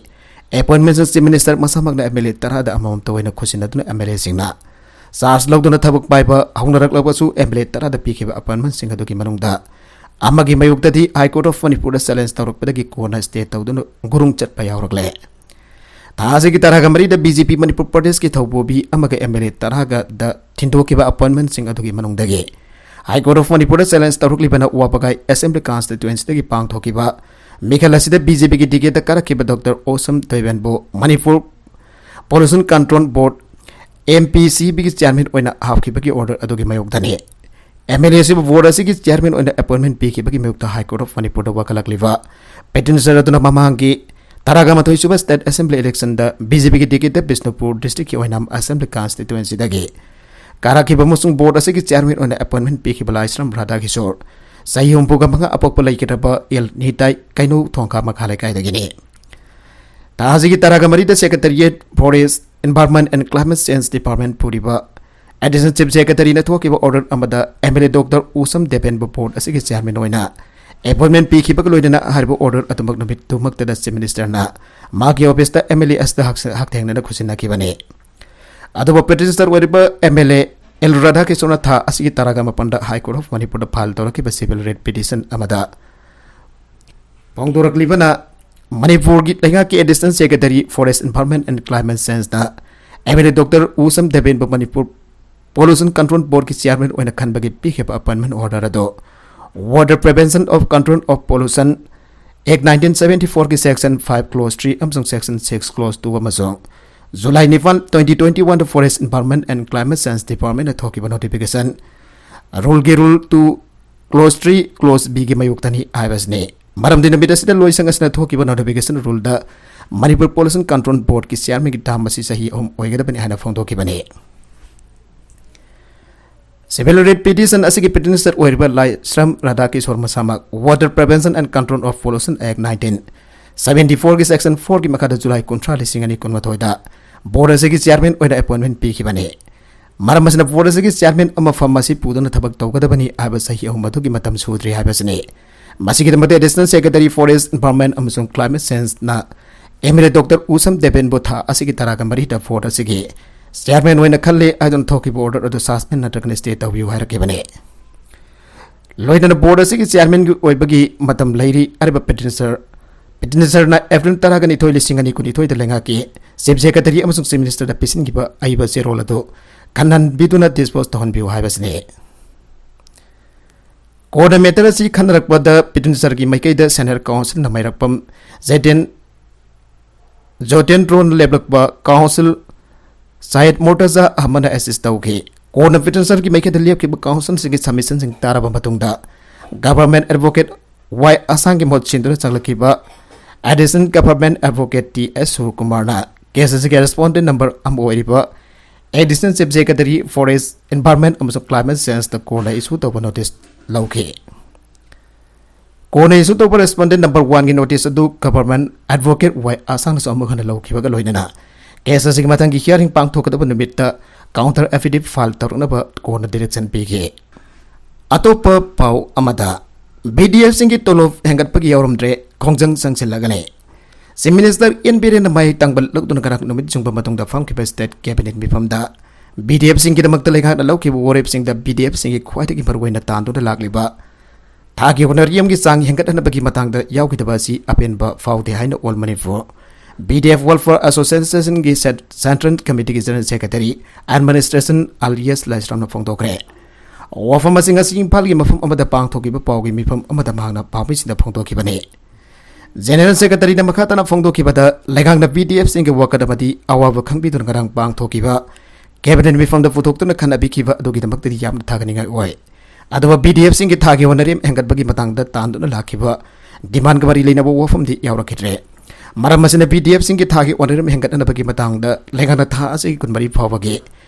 ꯑꯦꯄꯣꯏꯟꯃꯦꯟꯁꯤꯡ ꯆꯤꯐ ꯃꯤꯅꯤꯁꯇꯔ ꯃꯁꯥꯃꯛꯅ ꯑꯦꯝ ꯑꯦꯜ ꯑꯦ ꯇꯔꯥꯗ ꯑꯃꯃꯝꯇ ꯑꯣꯏꯅ ꯈꯨꯠꯁꯤꯟꯅꯗꯨꯅ ꯑꯦꯝ ꯑꯦꯜ ꯑꯦꯁꯤꯡꯅ ꯆꯥꯔꯖ ꯂꯧꯗꯨꯅ ꯊꯕꯛ ꯄꯥꯏꯕ ꯍꯧꯅꯔꯛꯂꯕꯁꯨ ꯑꯦꯝ ꯑꯦꯜ ꯑꯦ ꯇꯔꯥꯗ ꯄꯤꯈꯤꯕ ꯑꯦꯄꯣꯏꯟꯃꯦꯟꯁꯤꯡ ꯑꯗꯨꯒꯤ ꯃꯅꯨꯡꯗ ꯑꯃꯒꯤ ꯃꯥꯌꯣꯛꯇꯗꯤ ꯍꯥꯏ ꯀꯣꯔꯠ ꯑꯣꯐ ꯃꯅꯤꯄꯨꯔꯗ ꯆꯦꯂꯦꯟꯖ ꯇꯧꯔꯛꯄꯗꯒꯤ ꯀꯣꯟꯅ ꯁ꯭ꯇꯦ ꯇꯧꯗꯨꯅ ꯒꯨꯔꯨꯡ ꯆꯠꯄ ꯌꯥꯎꯔꯛꯂꯦ꯫ ꯊꯥ ꯑꯁꯤꯒꯤ ꯇꯔꯥꯒ ꯃꯔꯤꯗ ꯕꯤ ꯖꯦ ꯄꯤ ꯃꯅꯤꯄꯨꯔ ꯄ꯭ꯔꯗꯦꯁꯀꯤ ꯊꯧꯄꯨꯕꯤ ꯑꯃꯒ ꯑꯦꯝ ꯑꯦꯜ ꯑꯦ ꯇꯔꯥꯒꯗ ꯊꯤꯟꯗꯣꯛꯈꯤꯕ ꯑꯦꯄꯣꯏꯟꯃꯦꯟꯁꯤꯡ ꯑꯗꯨꯒꯤ ꯃꯅꯨꯡꯗꯒꯤ ꯍꯥꯏ ꯀꯣꯔꯠ ꯑꯣꯐ ꯃꯅꯤꯄꯨꯔꯗ ꯆꯦꯂꯦꯟꯖ ꯇꯧꯔꯛꯂꯤꯕꯅ ꯋꯥꯕꯒꯥꯏ ꯑꯦꯁꯦꯝꯕ꯭ꯂꯤ ꯀꯟꯁꯇꯤꯇ꯭ꯋꯦꯟꯁꯤꯗꯒꯤ ꯄꯥꯡꯊꯣꯛꯈꯤꯕ ꯃꯤꯈꯜ ꯑꯁꯤꯗ ꯕꯤ ꯖꯦ ꯄꯤꯒꯤ ꯇꯤꯀꯦꯠꯇ ꯀꯥꯔꯛꯈꯤꯕ ꯗꯣꯛꯇꯔ ꯑꯣꯁꯝ ꯗꯣꯏꯕꯦꯟꯕꯨ ꯃꯅꯤꯄꯨꯔ ꯄꯣꯂꯨꯁꯟ ꯀꯟꯇ꯭ꯔꯣꯜ ꯕꯣꯔꯗ, ꯑꯦꯝ ꯄꯤ ꯁꯤ ꯕꯤꯒꯤ ꯆꯤꯌꯥꯔꯃꯦꯟ ꯑꯣꯏꯅ ꯍꯥꯞꯈꯤꯕꯒꯤ ꯑꯣꯔꯗꯔ ꯑꯗꯨꯒꯤ ꯃꯥꯌꯣꯛꯇꯅꯤ꯫ ꯑꯦꯝ ꯑꯦꯜ ꯑꯦ ꯑꯁꯤꯕꯨ ꯕꯣꯔꯗ ꯑꯁꯤꯒꯤ ꯆꯤꯌꯥꯔꯃꯦꯟ ꯑꯣꯏꯅ ꯑꯦꯄꯣꯏꯟꯃꯦꯟ ꯄꯤꯈꯤꯕꯒꯤ ꯃꯥꯌꯣꯛꯇ ꯍꯥꯏ ꯀꯣꯔꯠ ꯑꯣꯐ ꯃꯅꯤꯄꯨꯔꯗ ꯋꯥꯀꯠꯂꯛꯂꯤꯕ ꯄꯤꯇꯤꯁꯅꯔ ꯑꯗꯨꯅ ꯃꯃꯥꯡꯒꯤ ꯇꯔꯥꯒ ꯃꯥꯊꯣꯏ ꯁꯨꯕ ꯁ꯭ꯇꯦꯠ ꯑꯦꯁꯦꯝꯕ꯭ꯂꯤ ꯏꯂꯦꯛꯁꯟꯗ ꯕꯤ ꯖꯦ ꯄꯤꯒꯤ ꯇꯤꯀꯦꯠꯇ ꯕꯤꯁꯅꯨꯄꯨꯔ ꯗꯤꯁꯇ꯭ꯔꯤꯛꯀꯤ ꯑꯣꯏꯅ ꯑꯦꯁꯦꯝꯕ꯭ꯂꯤ ꯀꯟꯁꯇꯤꯇ꯭ꯋꯦꯟꯁꯤꯗꯒꯤ ꯀꯥꯔꯛꯈꯤꯕ ꯑꯃꯁꯨꯡ ꯕꯣꯔꯗ ꯑꯁꯤꯒꯤ ꯆꯤꯌꯥꯔꯃꯦꯟ ꯑꯣꯏꯅ ꯑꯦꯄꯣꯏꯟꯃꯦꯟ ꯄꯤꯈꯤꯕ ꯂꯥꯏꯁ꯭ꯔꯝ ꯔꯥꯙꯥꯀꯤꯁꯣꯔ, ꯆꯍꯤ ꯍꯨꯝꯐꯨꯒ ꯃꯉꯥ, ꯑꯄꯣꯛꯄ ꯂꯩꯈꯤꯗ꯭ꯔꯕ ꯑꯦꯜ ꯅꯤꯇꯥꯏ, ꯀꯩꯅꯧ ꯊꯣꯡꯈꯥ ꯃꯈꯥ ꯂꯩꯀꯥꯏꯗꯒꯤꯅꯤ꯫ ꯊꯥ ꯑꯁꯤꯒꯤ ꯇꯔꯥꯒ ꯃꯔꯤꯗ secretariat, forest, environment and climate change department ꯄꯨꯔꯤꯕ ꯑꯦꯗꯤꯁꯅꯦꯜ ꯆꯤꯐ ꯁꯦꯀ꯭ꯔꯦꯇꯔꯤꯅ ꯊꯣꯛꯈꯤꯕ ꯑꯣꯔꯗꯔ ꯑꯃꯗ M L A doctor Usham ꯗꯦꯕꯦꯟꯕꯨ ꯕꯣꯔꯗ ꯑꯁꯤꯒꯤ ꯆꯤꯌꯥꯔꯃꯦꯟ ꯑꯣꯏꯅ ꯑꯦꯄꯣꯏꯟꯃꯦꯟ ꯄꯤꯈꯤꯕꯒ ꯂꯣꯏꯅꯅ ꯍꯥꯏꯔꯤꯕ ꯑꯣꯔꯗꯔ ꯑꯗꯨꯃꯛ ꯅꯨꯃꯤꯠꯇꯨꯃꯛꯇꯗ ꯆꯤꯐ ꯃꯤꯅꯤꯁꯇꯔꯅ ꯃꯥꯒꯤ ꯑꯣꯐꯤꯁꯇ ꯑꯦꯝ ꯑꯦꯜ ꯑꯦ ꯑꯁꯤꯗ ꯍꯛ-, ꯍꯛꯊꯦꯡꯅꯅ ꯈꯨꯠꯁꯤꯟꯅꯈꯤꯕꯅꯤ꯫ ꯑꯗꯨꯕꯨ ꯄꯤꯇꯤꯁꯅꯔ ꯑꯣꯏꯔꯤꯕ ꯑꯦꯝ ꯑꯦꯜ ꯑꯦ ꯑꯦꯜ ꯔꯥꯙꯥꯀꯤꯁꯣꯔꯅ ꯊꯥ ꯑꯁꯤꯒꯤ ꯇꯔꯥꯒ ꯃꯥꯄꯟꯗ ꯍꯥꯏ ꯀꯣꯔꯠ ꯑꯣꯐ ꯃꯅꯤꯄꯨꯔꯗ ꯐꯥꯏꯜ ꯇꯧꯔꯛꯈꯤꯕ ꯁꯤꯚꯤꯜ ꯔꯤꯠ ꯄꯤꯇꯤꯁꯟ ꯑꯃꯗ ꯐꯣꯡꯗꯣꯔꯛꯂꯤꯕꯅ ꯃꯅꯤꯄꯨꯔꯒꯤ ꯂꯩꯉꯥꯛꯀꯤ additional secretary, forest, environment and climate ꯆꯦꯟꯖꯅ M L A doctor Usham ꯗꯦꯕꯦꯟꯕꯨ ꯃꯅꯤꯄꯨꯔ Pollution Control Board ꯀꯤ chairman ꯑꯣꯏꯅ ꯈꯟꯕꯒꯤ ꯄꯤꯈꯤꯕ appointment order ꯑꯗꯨ Water Prevention of Control of Pollution Act nineteen seventy four ꯒꯤ section five clause three ꯑꯃꯁꯨꯡ section six clause two ꯑꯃꯁꯨꯡ July ꯅꯤꯄꯥꯟ, twenty twenty one the Forest, Environment and Climate Change Department ꯅ ꯊꯣꯛꯈꯤꯕ notification rule ꯒꯤ rule two clause three clause B ꯒꯤ ꯃꯥꯌꯣꯛꯇꯅꯤ ꯍꯥꯏꯕꯁꯤꯅꯤ꯫ ꯃꯔꯝꯗꯤ ꯅꯨꯃꯤꯠ ꯑꯁꯤꯗ ꯂꯣꯏꯁꯪ ꯑꯁꯤꯅ ꯊꯣꯛꯈꯤꯕ notification rule ꯗ Manipur Pollution Control Board ꯀꯤ chairman ꯒꯤ term ꯑꯁꯤ ꯆꯍꯤ ꯑꯍꯨꯝ ꯑꯣꯏꯒꯗꯕꯅꯤ ꯍꯥꯏꯅ ꯐꯣꯡꯗꯣꯛꯈꯤꯕꯅꯤ꯫ Civil writ petition ꯑꯁꯤꯒꯤ petitioner ꯑꯣꯏꯔꯤꯕ ꯂꯥꯏꯁ꯭ꯔꯝ ꯔꯥꯙꯥꯀꯤꯁꯣꯔ ꯃꯁꯥꯃꯛ Water Prevention and Control of Pollution Act nineteen seventy four ꯒꯤ section four ꯒꯤ ꯃꯈꯥꯗ July ꯀꯨꯟꯊ꯭ꯔꯥ, ꯂꯤꯁꯤꯡ ꯑꯅꯤ ꯀꯨꯟꯃꯥꯊꯣꯏꯗ board ꯑꯁꯤꯒꯤ chairman ꯑꯣꯏꯅ appointment ꯄꯤꯈꯤꯕꯅꯤ꯫ ꯃꯔꯝ ꯑꯁꯤꯅ board ꯑꯁꯤꯒꯤ chairman ꯑꯃ ꯐꯝ ꯑꯁꯤ ꯄꯨꯗꯨꯅ ꯊꯕꯛ ꯇꯧꯒꯗꯕꯅꯤ ꯍꯥꯏꯕ ꯆꯍꯤ ꯑꯍꯨꯝ ꯑꯗꯨꯒꯤ ꯃꯇꯝ ꯁꯨꯗ꯭ꯔꯤ ꯍꯥꯏꯕꯁꯤꯅꯤ꯫ ꯃꯁꯤꯒꯤꯗꯃꯛꯇ Additional Secretary Forest, Environment ꯑꯃꯁꯨꯡ Climate Change ꯅ M L A Doctor ꯎꯁꯝ ꯗꯦꯕꯦꯟꯕꯨ ꯊꯥ ꯑꯁꯤꯒꯤ ꯇꯔꯥꯒ ꯃꯔꯤꯗ board ꯑꯁꯤꯒꯤ chairman ꯑꯣꯏꯅ ꯈꯜꯂꯦ ꯍꯥꯏꯗꯨꯅ ꯊꯣꯛꯈꯤꯕ order ꯑꯗꯨ suspend ꯅꯠꯇ꯭ꯔꯒꯅ stay ꯇꯧꯕꯤꯌꯨ ꯍꯥꯏꯔꯛꯈꯤꯕꯅꯤ꯫ ꯂꯣꯏꯅꯅ board ꯑꯁꯤꯒꯤ chairman ꯒꯤ ꯑꯣꯏꯕꯒꯤ ꯃꯇꯝ ꯂꯩꯔꯤ꯫ ꯑꯔꯤꯕ petitioner, petitioner ꯅ April ꯇꯔꯥꯒ ꯅꯤꯊꯣꯏ, ꯂꯤꯁꯤꯡ ꯑꯅꯤ ꯀꯨꯟꯅꯤꯊꯣꯏꯗ ꯂꯩꯉꯥꯛꯀꯤ Chief Secretary ꯑꯃꯁꯨꯡ Chief Minister ꯗ ꯄꯤꯁꯤꯟꯈꯤꯕ ꯑꯏꯕ ꯆꯦꯔꯣꯜ ꯑꯗꯨ ꯈꯟꯍꯟꯕꯤꯗꯨꯅ dispose ꯇꯧꯍꯟꯕꯤꯌꯨ ꯍꯥꯏꯕꯁꯤꯅꯤ꯫ Court ꯅ matter ꯑꯁꯤ ꯈꯟꯅꯔꯛꯄꯗ petitioner ꯒꯤ ꯃꯥꯏꯀꯩꯗ Senior Counsel ꯅ ꯃꯥꯏꯔꯥꯛꯄꯝ ꯖꯦꯇꯦꯟ ꯖꯣꯇꯦꯟꯗ꯭ꯔꯣꯅ ꯂꯦꯞꯂꯛꯄ Counsel ꯁꯌꯦꯗ ꯃꯣꯔꯇꯖꯥ ꯑꯍꯃꯗꯅ assist ꯇꯧꯈꯤ꯫ Court ꯅ petitioner ꯒꯤ ꯃꯥꯏꯀꯩꯗ ꯂꯦꯞꯈꯤꯕ Counsel ꯁꯤꯡꯒꯤ submission ꯁꯤꯡ ꯇꯥꯔꯕ ꯃꯇꯨꯡꯗ Government Advocate ꯋꯥꯏ ꯑꯁꯥꯡꯒꯤ ꯃꯍꯨꯠ ꯁꯤꯟꯗꯨꯅ ꯆꯪꯂꯛꯈꯤꯕ Additional Government Advocate ꯇꯤ ꯑꯦꯁ ꯁꯨꯔꯀꯨꯃꯥꯔꯅ case ꯑꯁꯤꯒꯤ respondent number ꯑꯃ ꯑꯣꯏꯔꯤꯕ Additional Chief Secretary Forest, Environment ꯑꯃꯁꯨꯡ Climate Change ꯗ court ꯅ issue ꯇꯧꯕ notice ꯂꯧꯈꯤ꯫ Court ꯅ issue ꯇꯧꯕ respondent number one ꯒꯤ notice ꯑꯗꯨ Government Advocate ꯋꯥꯏ ꯑꯁꯥꯡꯅꯁꯨ ꯑꯃꯨꯛ ꯍꯟꯅ ꯂꯧꯈꯤꯕꯒ ꯂꯣꯏꯅꯅ case ꯑꯁꯤꯒꯤ ꯃꯊꯪꯒꯤ hearing ꯄꯥꯡꯊꯣꯛꯀꯗꯕ ꯅꯨꯃꯤꯠꯇ counter affidavit file ꯇꯧꯔꯛꯅꯕ court ꯅ direction ꯄꯤꯈꯤ꯫ ꯑꯇꯣꯞꯄ ꯄꯥꯎ ꯑꯃꯗ, ꯕꯤ ꯗꯤ ꯑꯦꯐ ꯁꯤꯡꯒꯤ ꯇꯣꯂꯣꯞ ꯍꯦꯟꯒꯠꯄꯒꯤ ꯌꯥꯎꯔꯝꯗ꯭ꯔꯦ, ꯈꯣꯡꯖꯪ ꯆꯪꯁꯤꯜꯂꯒꯅꯤ꯫ Chief Minister ꯑꯦꯟ ꯕꯤꯔꯦꯟꯅ ꯃꯍꯩ ꯇꯥꯡꯕ ꯂꯧꯗꯨꯅ ꯉꯔꯥꯡ ꯅꯨꯃꯤꯠ ꯌꯨꯡꯕ ꯃꯇꯨꯡꯗ ꯐꯝꯈꯤꯕ state cabinet ꯃꯤꯐꯝꯗ ꯕꯤ ꯗꯤ ꯑꯦꯐ ꯁꯤꯡꯒꯤꯗꯃꯛꯇ ꯂꯩꯉꯥꯛꯅ ꯂꯧꯈꯤꯕ ꯋꯥꯔꯦꯞꯁꯤꯡꯗ ꯕꯤ ꯗꯤ ꯑꯦꯐ ꯁꯤꯡꯒꯤ ꯈ꯭ꯋꯥꯏꯗꯒꯤ ꯃꯔꯨꯑꯣꯏꯅ ꯇꯥꯟꯗꯨꯅ ꯂꯥꯛꯂꯤꯕ ꯊꯥꯒꯤ honorarium ꯒꯤ ꯆꯥꯡ ꯍꯦꯟꯒꯠꯍꯟꯅꯕꯒꯤ ꯃꯇꯥꯡꯗ ꯌꯥꯎꯈꯤꯗꯕ ꯑꯁꯤ ꯑꯄꯦꯟꯕ ꯐꯥꯎꯗꯦ ꯍꯥꯏꯅ All Manipur B D F Welfare Associationꯒꯤ Central Committeeꯒꯤ General Secretary Administration Alias Laisramꯅ ꯐꯣꯡꯗꯣꯛꯈ꯭ꯔꯦ꯫ ꯋꯥꯐꯝ ꯑꯁꯤ ꯉꯁꯤ ꯏꯝꯐꯥꯜꯒꯤ ꯃꯐꯝ ꯑꯃꯗ ꯄꯥꯡꯊꯣꯛꯈꯤꯕ ꯄꯥꯎꯒꯤ ꯃꯤꯐꯝ ꯑꯃꯗ ꯃꯍꯥꯛꯅ ꯄꯥꯎꯃꯤꯁꯤꯡꯗ ꯐꯣꯡꯗꯣꯛꯈꯤꯕꯅꯤ꯫ General Secretaryꯅ ꯃꯈꯥ ꯇꯥꯅ ꯐꯣꯡꯗꯣꯛꯈꯤꯕꯗ, ꯂꯩꯉꯥꯛꯅ B D Fꯁꯤꯡꯒꯤ ꯋꯥꯀꯠ ꯑꯃꯗꯤ ꯑꯋꯥꯕ ꯈꯪꯕꯤꯗꯨꯅ ꯉꯔꯥꯡ ꯄꯥꯡꯊꯣꯛꯈꯤꯕ Cabinet ꯃꯤꯐꯝꯗ ꯄꯨꯊꯣꯛꯇꯨꯅ ꯈꯟꯅꯕꯤꯈꯤꯕ ꯑꯗꯨꯒꯤꯗꯃꯛꯇꯗꯤ ꯌꯥꯝꯅ ꯊꯥꯒꯠꯅꯤꯡꯉꯥꯏ ꯑꯣꯏ꯫ ꯑꯗꯨꯕꯨ B D Fꯁꯤꯡꯒꯤ ꯊꯥꯒꯤ honorarium ꯍꯦꯟꯒꯠꯄꯒꯤ ꯃꯇꯥꯡꯗ ꯇꯥꯟꯗꯨꯅ ꯂꯥꯛꯈꯤꯕ demandꯒ ꯃꯔꯤ ꯂꯩꯅꯕ ꯋꯥꯐꯝꯗꯤ ꯌꯥꯎꯔꯛꯈꯤꯗ꯭ꯔꯦ꯫ ꯃꯔꯝ ꯑꯁꯤꯅ B D Fꯁꯤꯡꯒꯤ ꯊꯥꯒꯤ honorarium ꯍꯦꯟꯒꯠꯅꯅꯕꯒꯤ ꯃꯇꯥꯡꯗ ꯂꯩꯉꯥꯛꯅ ꯊꯥ ꯑꯁꯤꯒꯤ ꯀꯨꯟꯃꯔꯤ ꯐꯥꯎꯕꯒꯤ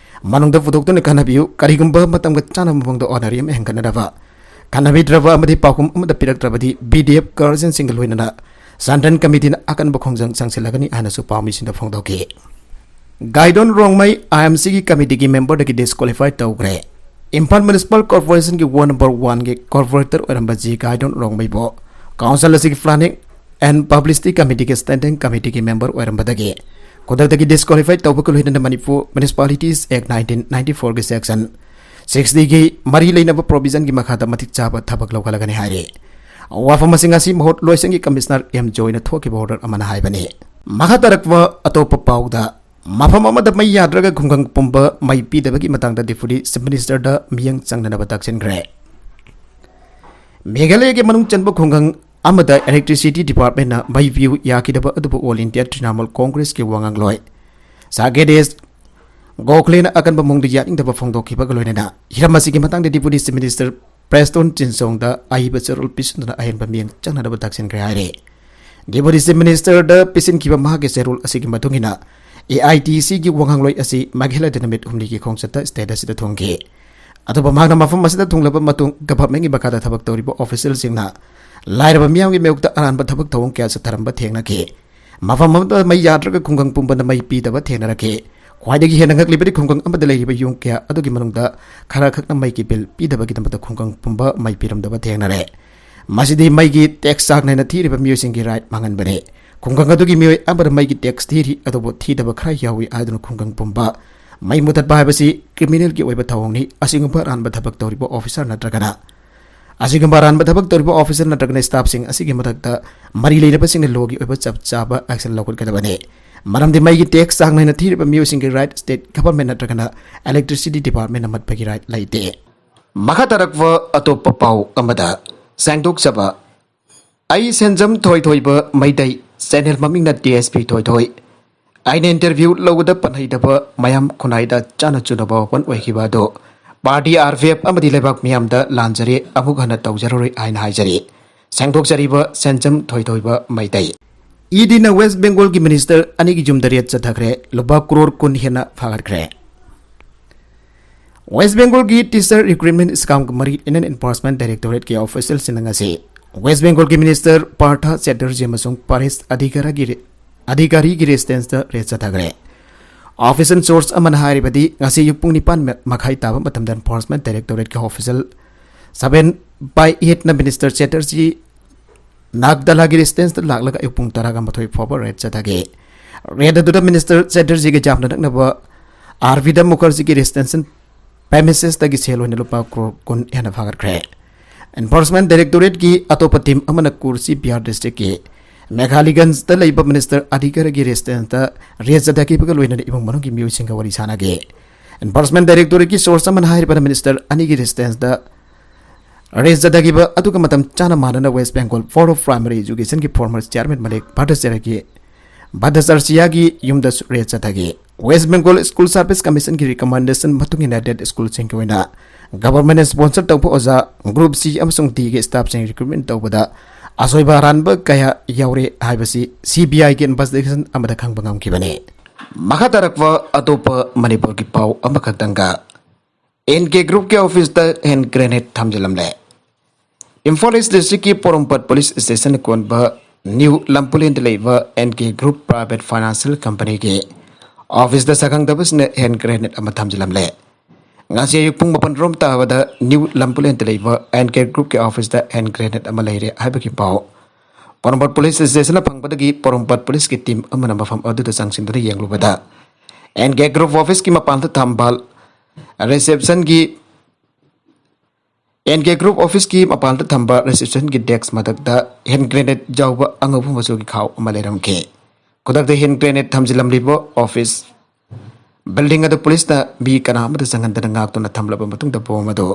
ꯃꯅꯨꯡꯗ ꯄꯨꯊꯣꯛꯇꯨꯅ ꯈꯟꯅꯕꯤꯌꯨ꯫ ꯀꯔꯤꯒꯨꯝꯕ ꯃꯇꯝꯒ ꯆꯥꯟꯅꯕ ꯃꯑꯣꯡꯗ honorarium ꯍꯦꯟꯒꯠꯅꯅꯕ ꯈꯟꯅꯕꯤꯗ꯭ꯔꯕ ꯑꯃꯗꯤ ꯄꯥꯎꯈꯨꯝ ꯑꯃꯠꯇ ꯄꯤꯔꯛꯇ꯭ꯔꯕꯗꯤ B D F guardianꯁꯤꯡꯒ ꯂꯣꯏꯅꯅ Central Committeeꯅ ꯑꯀꯟꯕ ꯈꯣꯡꯖꯪ ꯆꯪꯁꯤꯜꯂꯒꯅꯤ ꯍꯥꯏꯅꯁꯨ ꯄꯥꯎꯃꯤꯁꯤꯡꯗ ꯐꯣꯡꯗꯣꯛꯈꯤ꯫ ꯒꯥꯏꯗꯣꯟ ꯔꯣꯡꯃꯩ I M Cꯒꯤ committeeꯒꯤ memberꯗꯒꯤ disqualify ꯇꯧꯈ꯭ꯔꯦ꯫ Imphal Municipal Corporationꯒꯤ ward number oneꯒꯤ corporator ꯑꯣꯏꯔꯝꯕ ꯖꯤ ꯒꯥꯏꯗꯣꯟ ꯔꯣꯡꯃꯩꯕꯨ council ꯑꯁꯤꯒꯤ Planning and Publicity Committeeꯒꯤ Standing Committeeꯒꯤ member ꯑꯣꯏꯔꯝꯕꯗꯒꯤ ꯈꯨꯗꯛꯇꯒꯤ disqualify ꯇꯧꯕꯒ ꯂꯣꯏꯅꯅ Manipur Municipalities Act nineteen ninety fourꯒꯤ section sixtyꯒꯤ ꯃꯔꯤ ꯂꯩꯅꯕ provisionꯒꯤ ꯃꯈꯥꯗ ꯃꯇꯤꯛ ꯆꯥꯕ ꯊꯕꯛ ꯂꯧꯈꯠꯂꯒꯅꯤ ꯍꯥꯏꯔꯤ꯫ ꯋꯥꯐꯝ ꯑꯁꯤ ꯉꯁꯤ ꯃꯍꯨꯠ ꯂꯣꯏꯁꯪꯒꯤ Commissioner M Joyꯅ ꯊꯣꯛꯈꯤꯕ order ꯑꯃꯅ ꯍꯥꯏꯕꯅꯤ꯫ ꯃꯈꯥ ꯇꯥꯔꯛꯄ ꯑꯇꯣꯞꯄ ꯄꯥꯎꯗ, ꯃꯐꯝ ꯑꯃꯗ ꯃꯩ ꯌꯥꯗ꯭ꯔꯒ ꯈꯨꯡꯒꯪ ꯄꯨꯝꯕ ꯃꯩ ꯄꯤꯗꯕꯒꯤ ꯃꯇꯥꯡꯗ Deputy Chief Ministerꯗ ꯃꯤꯠꯌꯦꯡ ꯆꯪꯅꯅꯕ ꯇꯥꯛꯁꯤꯟꯈ꯭ꯔꯦ꯫ ꯃꯦꯘꯥꯂꯌꯒꯤ ꯃꯅꯨꯡ ꯆꯟꯕ ꯈꯨꯡꯒꯪ ꯑꯃꯗ Electricity Departmentꯅ ꯃꯩ ꯄꯤꯌꯨ ꯌꯥꯈꯤꯗꯕ ꯑꯗꯨꯕꯨ All India Trinamool Congressꯀꯤ ꯋꯥꯉꯥꯡꯂꯣꯏ ꯁꯥꯒꯦꯗꯦꯁ ꯒꯣꯈꯂꯦꯅ ꯑꯀꯟꯕ ꯃꯑꯣꯡꯗ ꯌꯥꯅꯤꯡꯗꯕ ꯐꯣꯡꯗꯣꯛꯈꯤꯕꯒ ꯂꯣꯏꯅꯅ ꯍꯤꯔꯝ ꯑꯁꯤꯒꯤ ꯃꯇꯥꯡꯗ Deputy Chief Minister Prestone Tynsongꯗ ꯑꯏꯕ ꯆꯦꯔꯣꯜ ꯄꯤꯁꯤꯟꯗꯨꯅ ꯑꯍꯦꯟꯕ ꯃꯤꯠꯌꯦꯡ ꯆꯪꯅꯅꯕ ꯇꯥꯛꯁꯤꯟꯈ꯭ꯔꯦ ꯍꯥꯏꯔꯦ꯫ Deputy Chief Ministerꯗ ꯄꯤꯁꯤꯟꯈꯤꯕ ꯃꯍꯥꯛꯀꯤ ꯆꯦꯔꯣꯜ ꯑꯁꯤꯒꯤ ꯃꯇꯨꯡ ꯏꯟꯅ, A I T Cꯒꯤ ꯋꯥꯉꯥꯡꯂꯣꯏ ꯑꯁꯤ ꯃꯦꯘꯥꯂꯌꯗ ꯅꯨꯃꯤꯠ ꯍꯨꯝꯅꯤꯒꯤ ꯈꯣꯡꯆꯠꯇ state ꯑꯁꯤꯗ ꯊꯨꯡꯈꯤ꯫ ꯑꯗꯨꯕꯨ ꯃꯍꯥꯛꯅ ꯃꯐꯝ ꯑꯁꯤꯗ ꯊꯨꯡꯂꯕ ꯃꯇꯨꯡ, governmentꯀꯤ ꯃꯈꯥꯗ ꯊꯕꯛ ꯇꯧꯔꯤꯕ officialꯁꯤꯡꯅ ꯂꯥꯏꯔꯕ ꯃꯤꯌꯥꯝꯒꯤ ꯃꯥꯌꯣꯛꯇ ꯑꯔꯥꯟꯕ ꯊꯕꯛ ꯊꯧꯑꯣꯡ ꯀꯌꯥ ꯆꯠꯊꯔꯝꯕ ꯊꯦꯡꯅꯈꯤ꯫ ꯃꯐꯝ ꯑꯃꯗ ꯃꯩ ꯌꯥꯗ꯭ꯔꯒ ꯈꯨꯡꯒꯪ ꯄꯨꯝꯕꯗ ꯃꯩ ꯄꯤꯗꯕ ꯊꯦꯡꯅꯔꯛꯈꯤ꯫ ꯈ꯭ꯋꯥꯏꯗꯒꯤ ꯍꯦꯟꯅ ꯉꯛꯂꯤꯕꯗꯤ ꯈꯨꯡꯒꯪ ꯑꯃꯗ ꯂꯩꯔꯤꯕ ꯌꯨꯝ ꯀꯌꯥ ꯑꯗꯨꯒꯤ ꯃꯅꯨꯡꯗ ꯈꯔ ꯈꯛꯅ ꯃꯩꯒꯤ bill ꯄꯤꯗꯕꯒꯤꯗꯃꯛꯇ ꯈꯨꯡꯒꯪ ꯄꯨꯝꯕ ꯃꯩ ꯄꯤꯔꯝꯗꯕ ꯊꯦꯡꯅꯔꯦ꯫ ꯃꯁꯤꯗꯤ ꯃꯩꯒꯤ tax ꯆꯥꯡ ꯅꯥꯏꯅ ꯊꯤꯔꯤꯕ ꯃꯤꯑꯣꯏꯁꯤꯡꯒꯤ right ꯃꯥꯡꯍꯟꯕꯅꯤ꯫ ꯈꯨꯡꯒꯪ ꯑꯗꯨꯒꯤ ꯃꯤꯑꯣꯏ ꯑꯃꯅ ꯃꯩꯒꯤ tax ꯊꯤꯔꯤ, ꯑꯗꯨꯕꯨ ꯊꯤꯗꯕ ꯈꯔ ꯌꯥꯎꯏ ꯍꯥꯏꯗꯨꯅ ꯈꯨꯡꯒꯪ ꯄꯨꯝꯕ ꯃꯩ ꯃꯨꯊꯠꯄ ꯍꯥꯏꯕꯁꯤ criminalꯒꯤ ꯑꯣꯏꯕ ꯊꯧꯑꯣꯡꯅꯤ꯫ ꯑꯁꯤꯒꯨꯝꯕ ꯑꯔꯥꯟꯕ ꯊꯕꯛ ꯇꯧꯔꯤꯕ officer ꯅꯠꯇ꯭ꯔꯒꯅ ꯑꯁꯤꯒꯨꯝꯕ ꯑꯔꯥꯟꯕ ꯊꯕꯛ ꯇꯧꯔꯤꯕ officer ꯅꯠꯇ꯭ꯔꯒꯅ staffꯁꯤꯡ ꯑꯁꯤꯒꯤ ꯃꯊꯛꯇ ꯃꯔꯤ ꯂꯩꯅꯕꯁꯤꯡꯅ ꯂꯣꯒꯤ ꯑꯣꯏꯕ ꯆꯞ ꯆꯥꯕ ꯑꯦꯛꯁꯟ ꯂꯧꯈꯠꯀꯗꯕꯅꯤ꯫ ꯃꯔꯝꯗꯤ ꯃꯩꯒꯤ ꯇꯦꯛꯁ ꯆꯥꯡ ꯅꯥꯏꯅ ꯊꯤꯔꯤꯕ ꯃꯤꯑꯣꯏꯁꯤꯡꯒꯤ ꯔꯥꯏꯠ ꯁ꯭ꯇꯦꯠ ꯒꯚꯔꯟꯃꯦꯟꯠ ꯅꯠꯇ꯭ꯔꯒꯅ ꯏꯂꯦꯛꯇ꯭ꯔꯤꯁꯤꯇꯤ ꯗꯤꯄꯥꯔꯠꯃꯦꯟꯠꯅ ꯃꯠꯄꯒꯤ ꯔꯥꯏꯠ ꯂꯩꯇꯦ꯫ ꯃꯈꯥ ꯇꯥꯔꯛꯄ ꯑꯇꯣꯞꯄ ꯄꯥꯎ ꯑꯃꯗ ꯁꯦꯡꯗꯣꯛꯆꯕ꯫ ꯑꯩ ꯁꯦꯟꯖꯝ ꯊꯣꯏꯊꯣꯏꯕ ꯃꯩꯇꯩ, ꯆꯦꯅꯦꯜ ꯃꯃꯤꯡꯅ ꯗꯤ ꯑꯦꯁ ꯄꯤ ꯊꯣꯏꯊꯣꯏ꯫ ꯑꯩꯅ ꯏꯟꯇꯔꯚ꯭ꯌꯨ ꯂꯧꯕꯗ ꯄꯟꯍꯩꯗꯕ ꯃꯌꯥꯝ ꯈꯨꯟꯅꯥꯏꯗ ꯆꯥꯅ ꯆꯨꯅꯕ ꯋꯥꯐꯝ ꯑꯣꯏꯈꯤꯕ ꯑꯗꯨ ꯄꯥꯔꯇꯤ ꯑꯥꯔ ꯄꯤ ꯑꯦꯐ ꯑꯃꯗꯤ ꯂꯩꯕꯥꯛ ꯃꯤꯌꯥꯝꯗ ꯂꯥꯟꯖꯔꯦ, ꯑꯃꯨꯛ ꯍꯟꯅ ꯇꯧꯖꯔꯔꯣꯏ ꯍꯥꯏꯅ ꯍꯥꯏꯖꯔꯤ꯫ ꯁꯦꯡꯗꯣꯛꯆꯔꯤꯕ ꯁꯦꯟꯖꯝ ꯊꯣꯏꯊꯣꯏꯕ ꯃꯩꯇꯩ꯫ ꯏ ꯗꯤꯅ ꯋꯦꯁ ꯕꯦꯡꯒꯣꯜꯒꯤ ꯃꯤꯅꯤꯁꯇꯔ ꯑꯅꯤꯒꯤ ꯌꯨꯝꯗ ꯔꯦꯗ ꯆꯠꯊꯈ꯭ꯔꯦ, ꯂꯨꯄꯥ ꯀ꯭ꯔꯣꯔ ꯀꯨꯟ ꯍꯦꯟꯅ ꯐꯥꯒꯠꯈ꯭ꯔꯦ꯫ ꯋꯦꯁ ꯕꯦꯡꯒꯣꯜꯒꯤ ꯇꯤꯆꯔ ꯔꯤꯀ꯭ꯔꯨꯠꯃꯦꯟ ꯁ꯭ꯀꯥꯝꯒ ꯃꯔꯤ ꯂꯩꯅꯅ ꯏꯟꯐꯣꯔꯁꯃꯦꯟꯠ ꯗꯥꯏꯔꯦꯛꯇꯣꯔꯦꯠꯀꯤ ꯑꯣꯐꯤꯁꯤꯌꯦꯜꯁꯤꯡꯅ ꯉꯁꯤ ꯋꯦꯁ ꯕꯦꯡꯒꯣꯜꯒꯤ ꯃꯤꯅꯤꯁꯇꯔ ꯄꯥꯔꯊ ꯆꯦꯇꯔꯖꯤ ꯑꯃꯁꯨꯡ ꯄꯥꯔꯦꯁ ꯑꯙꯤꯀꯥꯔꯥꯒꯤ ꯔꯦ-, ꯑꯙꯤꯀꯥꯔꯤꯒꯤ ꯔꯦꯁꯤꯗꯦꯟꯁꯇ ꯔꯦꯗ ꯆꯠꯊꯈ꯭ꯔꯦ꯫ ꯑꯣꯐꯤꯁꯤꯌꯦꯜ ꯁꯣꯔꯁ ꯑꯃꯅ ꯍꯥꯏꯔꯤꯕꯗꯤ, ꯉꯁꯤ ꯑꯌꯨꯛ ꯄꯨꯡ ꯅꯤꯄꯥꯟ ꯃ-, ꯃꯈꯥꯏ ꯇꯥꯕ ꯃꯇꯝꯗ ꯏꯟꯐꯣꯔꯁꯃꯦꯟꯠ ꯗꯥꯏꯔꯦꯛꯇꯣꯔꯦꯠꯀꯤ ꯑꯣꯐꯤꯁꯤꯌꯦꯜ seven by eight ꯅ ꯃꯤꯅꯤꯁꯇꯔ ꯆꯦꯇꯔꯖꯤ ꯅꯥꯒꯗꯂꯥꯒꯤ ꯔꯦꯁꯤꯗꯦꯟꯁꯇ ꯂꯥꯛꯂꯒ ꯑꯌꯨꯛ ꯄꯨꯡ ꯇꯔꯥꯒ ꯃꯥꯊꯣꯏ ꯐꯥꯎꯕ ꯔꯦꯗ ꯆꯠꯊꯈꯤ꯫ ꯔꯦꯗ ꯑꯗꯨꯗ ꯃꯤꯅꯤꯁꯇꯔ ꯆꯦꯇꯔꯖꯤꯒ ꯌꯥꯝꯅ ꯅꯛꯅꯕ ꯑꯥꯔ ꯕꯤꯗ ꯃꯨꯈꯔꯖꯤꯒꯤ ꯔꯦꯁꯤꯗꯦꯟꯁꯤꯌꯦꯜ ꯄ꯭ꯔꯦꯃꯤꯁꯦꯁꯇꯒꯤ ꯁꯦꯜ ꯑꯣꯏꯅ ꯂꯨꯄꯥ ꯀ꯭ꯔꯣꯔ ꯀꯨꯟ ꯍꯦꯟꯅ ꯐꯥꯒꯠꯈ꯭ꯔꯦ꯫ ꯏꯟꯐꯣꯔꯁꯃꯦꯟꯠ ꯗꯥꯏꯔꯦꯛꯇꯣꯔꯦꯠꯀꯤ ꯑꯇꯣꯞꯄ ꯇꯤꯝ ꯑꯃꯅ ꯀꯨꯔꯁꯤ ꯕꯤꯍꯥꯔ ꯗꯤꯁꯇ꯭ꯔꯤꯛꯀꯤ ꯃꯦꯘꯥꯂꯤꯒꯟꯖꯗ ꯂꯩꯕ ꯃꯤꯅꯤꯁꯇꯔ ꯑꯙꯤꯀꯥꯔꯒꯤ ꯔꯦꯁꯤꯗꯦꯟꯁꯇ ꯔꯦꯗ ꯆꯠꯊꯈꯤꯕꯒ ꯂꯣꯏꯅꯅ ꯏꯃꯨꯡ ꯃꯅꯨꯡꯒꯤ ꯃꯤꯑꯣꯏꯁꯤꯡꯒ ꯋꯥꯔꯤ ꯁꯥꯟꯅꯈꯤ꯫ ꯏꯟꯐꯣꯔꯁꯃꯦꯟꯠ ꯗꯥꯏꯔꯦꯛꯇꯣꯔꯦꯠꯀꯤ ꯁꯣꯔꯁ ꯑꯃꯅ ꯍꯥꯏꯔꯤꯕꯅ ꯃꯤꯅꯤꯁꯇꯔ ꯑꯅꯤꯒꯤ ꯔꯦꯁꯤꯗꯦꯟꯁꯇ ꯔꯦꯗ ꯆꯠꯊꯈꯤꯕ ꯑꯗꯨꯒ ꯃꯇꯝ ꯆꯥꯅ ꯃꯥꯟꯅꯅ west Bengal board of primary ꯑꯦꯖꯨꯀꯦꯁꯟꯒꯤ ꯐꯣꯔꯃꯔ ꯆꯤꯌꯥꯔꯃꯦꯟ ꯃꯂꯤꯛ ꯚꯠꯇꯥꯆꯥꯔꯌꯒꯤ, ꯚꯠꯇꯥꯆꯥꯔꯌꯒꯤ ꯌꯨꯝꯗꯁꯨ ꯔꯦꯗ ꯆꯠꯊꯈꯤ꯫ ꯋꯦꯁ ꯕꯦꯡꯒꯣꯜ ꯁ꯭ꯀꯨꯜ ꯁꯥꯔꯚꯤꯁ ꯀꯃꯤꯁꯟꯒꯤ ꯔꯤꯀꯃꯦꯟꯗꯦꯁꯟ ꯃꯇꯨꯡ ꯏꯟꯅ ꯑꯦꯗꯦꯗ ꯁ꯭ꯀꯨꯜꯁꯤꯡꯒꯤ ꯑꯣꯏꯅ ꯒꯚꯔꯟꯃꯦꯟꯠꯅ ꯁ꯭ꯄꯣꯟꯁꯔ ꯇꯧꯕ ꯑꯣꯖꯥ ꯒ꯭ꯔꯨꯞ ꯁꯤ ꯑꯃꯁꯨꯡ ꯗꯤꯒꯤ ꯁ꯭ꯇꯥꯐꯁꯤꯡ ꯔꯤꯀ꯭ꯔꯨꯠꯃꯦꯟꯠ ꯇꯧꯕꯗ ꯑꯁꯣꯏꯕ ꯑꯔꯥꯟꯕ ꯀꯌꯥ ꯌꯥꯎꯔꯦ ꯍꯥꯏꯕꯁꯤ ꯁꯤ ꯕꯤ ꯑꯥꯏꯒꯤ ꯏꯟꯚꯦꯁꯇꯤꯒꯦꯁꯟ ꯑꯃꯗ ꯈꯪꯕ ꯉꯝꯈꯤꯕꯅꯤ꯫ ꯃꯈꯥ ꯇꯥꯔꯛꯄ ꯑꯇꯣꯞꯄ ꯃꯅꯤꯄꯨꯔꯒꯤ ꯄꯥꯎ ꯑꯃꯈꯛꯇꯪꯒ꯫ ꯑꯦꯟ ꯀꯦ ꯒ꯭ꯔꯨꯞꯀꯤ ꯑꯣꯐꯤꯁꯇ ꯍꯦꯟ ꯒ꯭ꯔꯦꯅꯦꯗ ꯊꯝꯖꯤꯜꯂꯝꯂꯦ꯫ ꯏꯝꯐꯥꯜ ꯏꯁ ꯗꯤꯁꯇ꯭ꯔꯤꯛꯀꯤ ꯄꯣꯔꯣꯝꯄꯥꯠ ꯄꯨꯂꯤꯁ ꯁ꯭ꯇꯦꯁꯟ ꯀꯣꯟꯕ ꯅ꯭ꯌꯨ ꯂꯝꯄꯨꯂꯦꯟꯗ ꯂꯩꯕ N K group private financial ꯀꯝꯄꯅꯤꯒꯤ ꯑꯣꯐꯤꯁꯇ ꯆꯥꯛꯈꯪꯗꯕꯁꯤꯡꯅ ꯍꯦꯟ ꯒ꯭ꯔꯦꯅꯦꯗ ꯑꯃ ꯊꯝꯖꯤꯜꯂꯝꯂꯦ꯫ ꯉꯁꯤ ꯑꯌꯨꯛ ꯄꯨꯡ ꯃꯥꯄꯟ ꯔꯣꯝ ꯇꯥꯕꯗ ꯅ꯭ꯌꯨ ꯂꯝꯄꯨꯂꯦꯟꯗ ꯂꯩꯕ ꯑꯦꯟ ꯀꯦ ꯒ꯭ꯔꯨꯞꯀꯤ ꯑꯣꯐꯤꯁꯇ ꯍꯦꯟ ꯒ꯭ꯔꯦꯅꯦꯗ ꯑꯃ ꯂꯩꯔꯦ ꯍꯥꯏꯕꯒꯤ ꯄꯥꯎ ꯄꯣꯔꯣꯝꯄꯥꯠ ꯄꯨꯂꯤꯁ ꯁ꯭ꯇꯦꯁꯟꯅ ꯐꯪꯕꯗꯒꯤ ꯄꯣꯔꯣꯝꯄꯥꯠ ꯄꯨꯂꯤꯁꯀꯤ ꯇꯤꯝ ꯑꯃꯅ ꯃꯐꯝ ꯑꯗꯨꯗ ꯆꯪꯁꯤꯟꯗꯨꯅ ꯌꯦꯡꯂꯨꯕꯗ ꯑꯦꯟ ꯀꯦ ꯒ꯭ꯔꯨꯞ ꯑꯣꯐꯤꯁꯀꯤ ꯃꯄꯥꯟꯗ ꯊꯝꯕꯥꯜ ꯔꯤꯁꯦꯞꯁꯟꯒꯤ ꯑꯦꯟ ꯀꯦ ꯒ꯭ꯔꯨꯞ ꯑꯣꯐꯤꯁꯀꯤ ꯃꯄꯥꯟꯗ ꯊꯝꯕ ꯔꯤꯁꯦꯞꯁꯟꯒꯤ ꯗꯦꯁꯛ ꯃꯊꯛꯇ ꯍꯦꯟ ꯒ꯭ꯔꯦꯅꯦꯗ ꯌꯥꯎꯕ ꯑꯉꯧꯕ ꯃꯆꯨꯒꯤ ꯈꯥꯎ ꯑꯃ ꯂꯩꯔꯝꯈꯤ꯫ ꯈꯨꯗꯛꯇ ꯍꯦꯟ ꯒ꯭ꯔꯦꯅꯦꯗ ꯊꯝꯖꯤꯜꯂꯝꯂꯤꯕ ꯑꯣꯐꯤꯁ ꯕꯤꯜꯗꯤꯡ ꯑꯗꯨ ꯄꯨꯂꯤꯁꯅ ꯃꯤ ꯀꯅꯥ ꯑꯃꯠꯇ ꯆꯪꯍꯟꯗꯅ ꯉꯥꯛꯇꯨꯅ ꯊꯝꯂꯕ ꯃꯇꯨꯡꯗ ꯕꯣꯝ ꯑꯗꯨ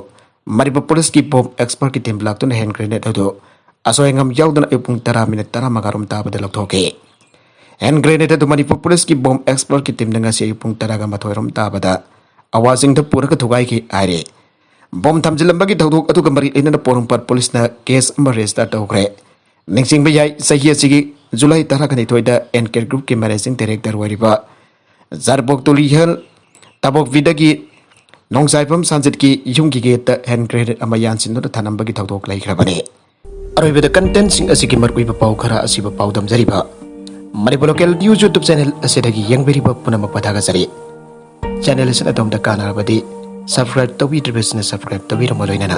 ꯃꯅꯤꯄꯨꯔ ꯄꯨꯂꯤꯁꯀꯤ ꯕꯣꯝ ꯑꯦꯛꯁꯄꯔꯠꯀꯤ ꯇꯤꯝ ꯂꯥꯛꯇꯨꯅ ꯍꯦꯟ ꯒ꯭ꯔꯦꯅꯦꯗ ꯑꯗꯨ ꯑꯁꯣꯏ ꯑꯉꯥꯝ ꯌꯥꯎꯗꯅ ꯑꯌꯨꯛ ꯄꯨꯡ ꯇꯔꯥ ꯃꯤꯅꯤꯠ ꯇꯔꯥꯃꯉꯥ ꯔꯣꯝ ꯇꯥꯕꯗ ꯂꯧꯊꯣꯛꯈꯤ꯫ ꯍꯦꯟ ꯒ꯭ꯔꯦꯅꯦꯗ ꯑꯗꯨ ꯃꯅꯤꯄꯨꯔ ꯄꯨꯂꯤꯁꯀꯤ ꯕꯣꯝ ꯑꯦꯛꯁꯄꯔꯠꯀꯤ ꯇꯤꯝꯅ ꯉꯁꯤ ꯑꯌꯨꯛ ꯄꯨꯡ ꯇꯔꯥꯒ ꯃꯥꯊꯣꯏ ꯔꯣꯝ ꯇꯥꯕꯗ ꯑꯋꯥꯁꯤꯡꯗ ꯄꯨꯔꯒ ꯊꯨꯒꯥꯏꯈꯤ ꯍꯥꯏꯔꯤ꯫ ꯕꯣꯝ ꯊꯝꯖꯤꯜꯂꯝꯕꯒꯤ ꯊꯧꯗꯣꯛ ꯑꯗꯨꯒ ꯃꯔꯤ ꯂꯩꯅꯅ ꯄꯣꯔꯣꯝꯄꯥꯠ ꯄꯨꯂꯤꯁꯅ ꯀꯦꯁ ꯑꯃ ꯔꯦꯖꯤꯁꯇꯔ ꯇꯧꯈ꯭ꯔꯦ꯫ ꯅꯤꯡꯁꯤꯡꯕ ꯌꯥꯏ, ꯆꯍꯤ ꯑꯁꯤꯒꯤ ꯖꯨꯂꯥꯏ ꯇꯔꯥꯒ ꯅꯤꯊꯣꯏꯗ ꯑꯦꯟ ꯀꯦ ꯒ꯭ꯔꯨꯞꯀꯤ ꯃꯦꯅꯦꯖꯤꯡ ꯗꯥꯏꯔꯦꯛꯇꯔ ꯑꯣꯏꯔꯤꯕ ꯖꯥꯔꯕꯣꯛ ꯇꯨꯂꯤꯍꯦꯜ ꯇꯥꯕꯣꯛꯄꯤꯗꯒꯤ ꯅꯣꯡꯖꯥꯏꯕꯝ ꯁꯥꯟꯖꯤꯠꯀꯤ ꯌꯨꯝꯒꯤ ꯒꯦꯠꯇ ꯍꯦꯟ ꯒ꯭ꯔꯦꯅꯦꯗ ꯑꯃ ꯌꯥꯟꯁꯤꯟꯗꯨꯅ ꯊꯅꯝꯕꯒꯤ ꯊꯧꯗꯣꯛ ꯂꯩꯈ꯭ꯔꯕꯅꯤ꯫ ꯑꯔꯣꯏꯕꯗ ꯀꯟꯇꯦꯟꯁꯤꯡ ꯑꯁꯤꯒꯤ ꯃꯔꯨꯑꯣꯏꯕ ꯄꯥꯎ ꯈꯔ ꯑꯁꯤꯕꯨ ꯄꯥꯎꯗꯝꯖꯔꯤꯕ Manipur local news YouTube channel ꯑꯁꯤꯗꯒꯤ ꯌꯦꯡꯕꯤꯔꯤꯕ ꯄꯨꯝꯅꯃꯛꯄꯨ ꯊꯥꯒꯠꯆꯔꯤ꯫ ꯆꯦꯅꯦꯜ ꯑꯁꯤꯅ ꯑꯗꯣꯝꯗ ꯀꯥꯟꯅꯔꯕꯗꯤ ꯁꯕꯁꯀ꯭ꯔꯥꯏꯕ ꯇꯧꯕꯤꯗ꯭ꯔꯤꯕꯁꯤꯡꯅ ꯁꯕꯁꯀ꯭ꯔꯥꯏꯕ ꯇꯧꯕꯤꯔꯝꯕ ꯂꯣꯏꯅꯅ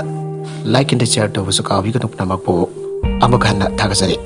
ꯂꯥꯏꯛ ꯑꯦꯟ ꯁꯤꯌꯔ ꯇꯧꯕꯁꯨ ꯀꯥꯎꯕꯤꯒꯅꯨ꯫ ꯄꯨꯝꯅꯃꯛꯄꯨ ꯑꯃꯨꯛ ꯍꯟꯅ ꯊꯥꯒꯠꯆꯔꯤ꯫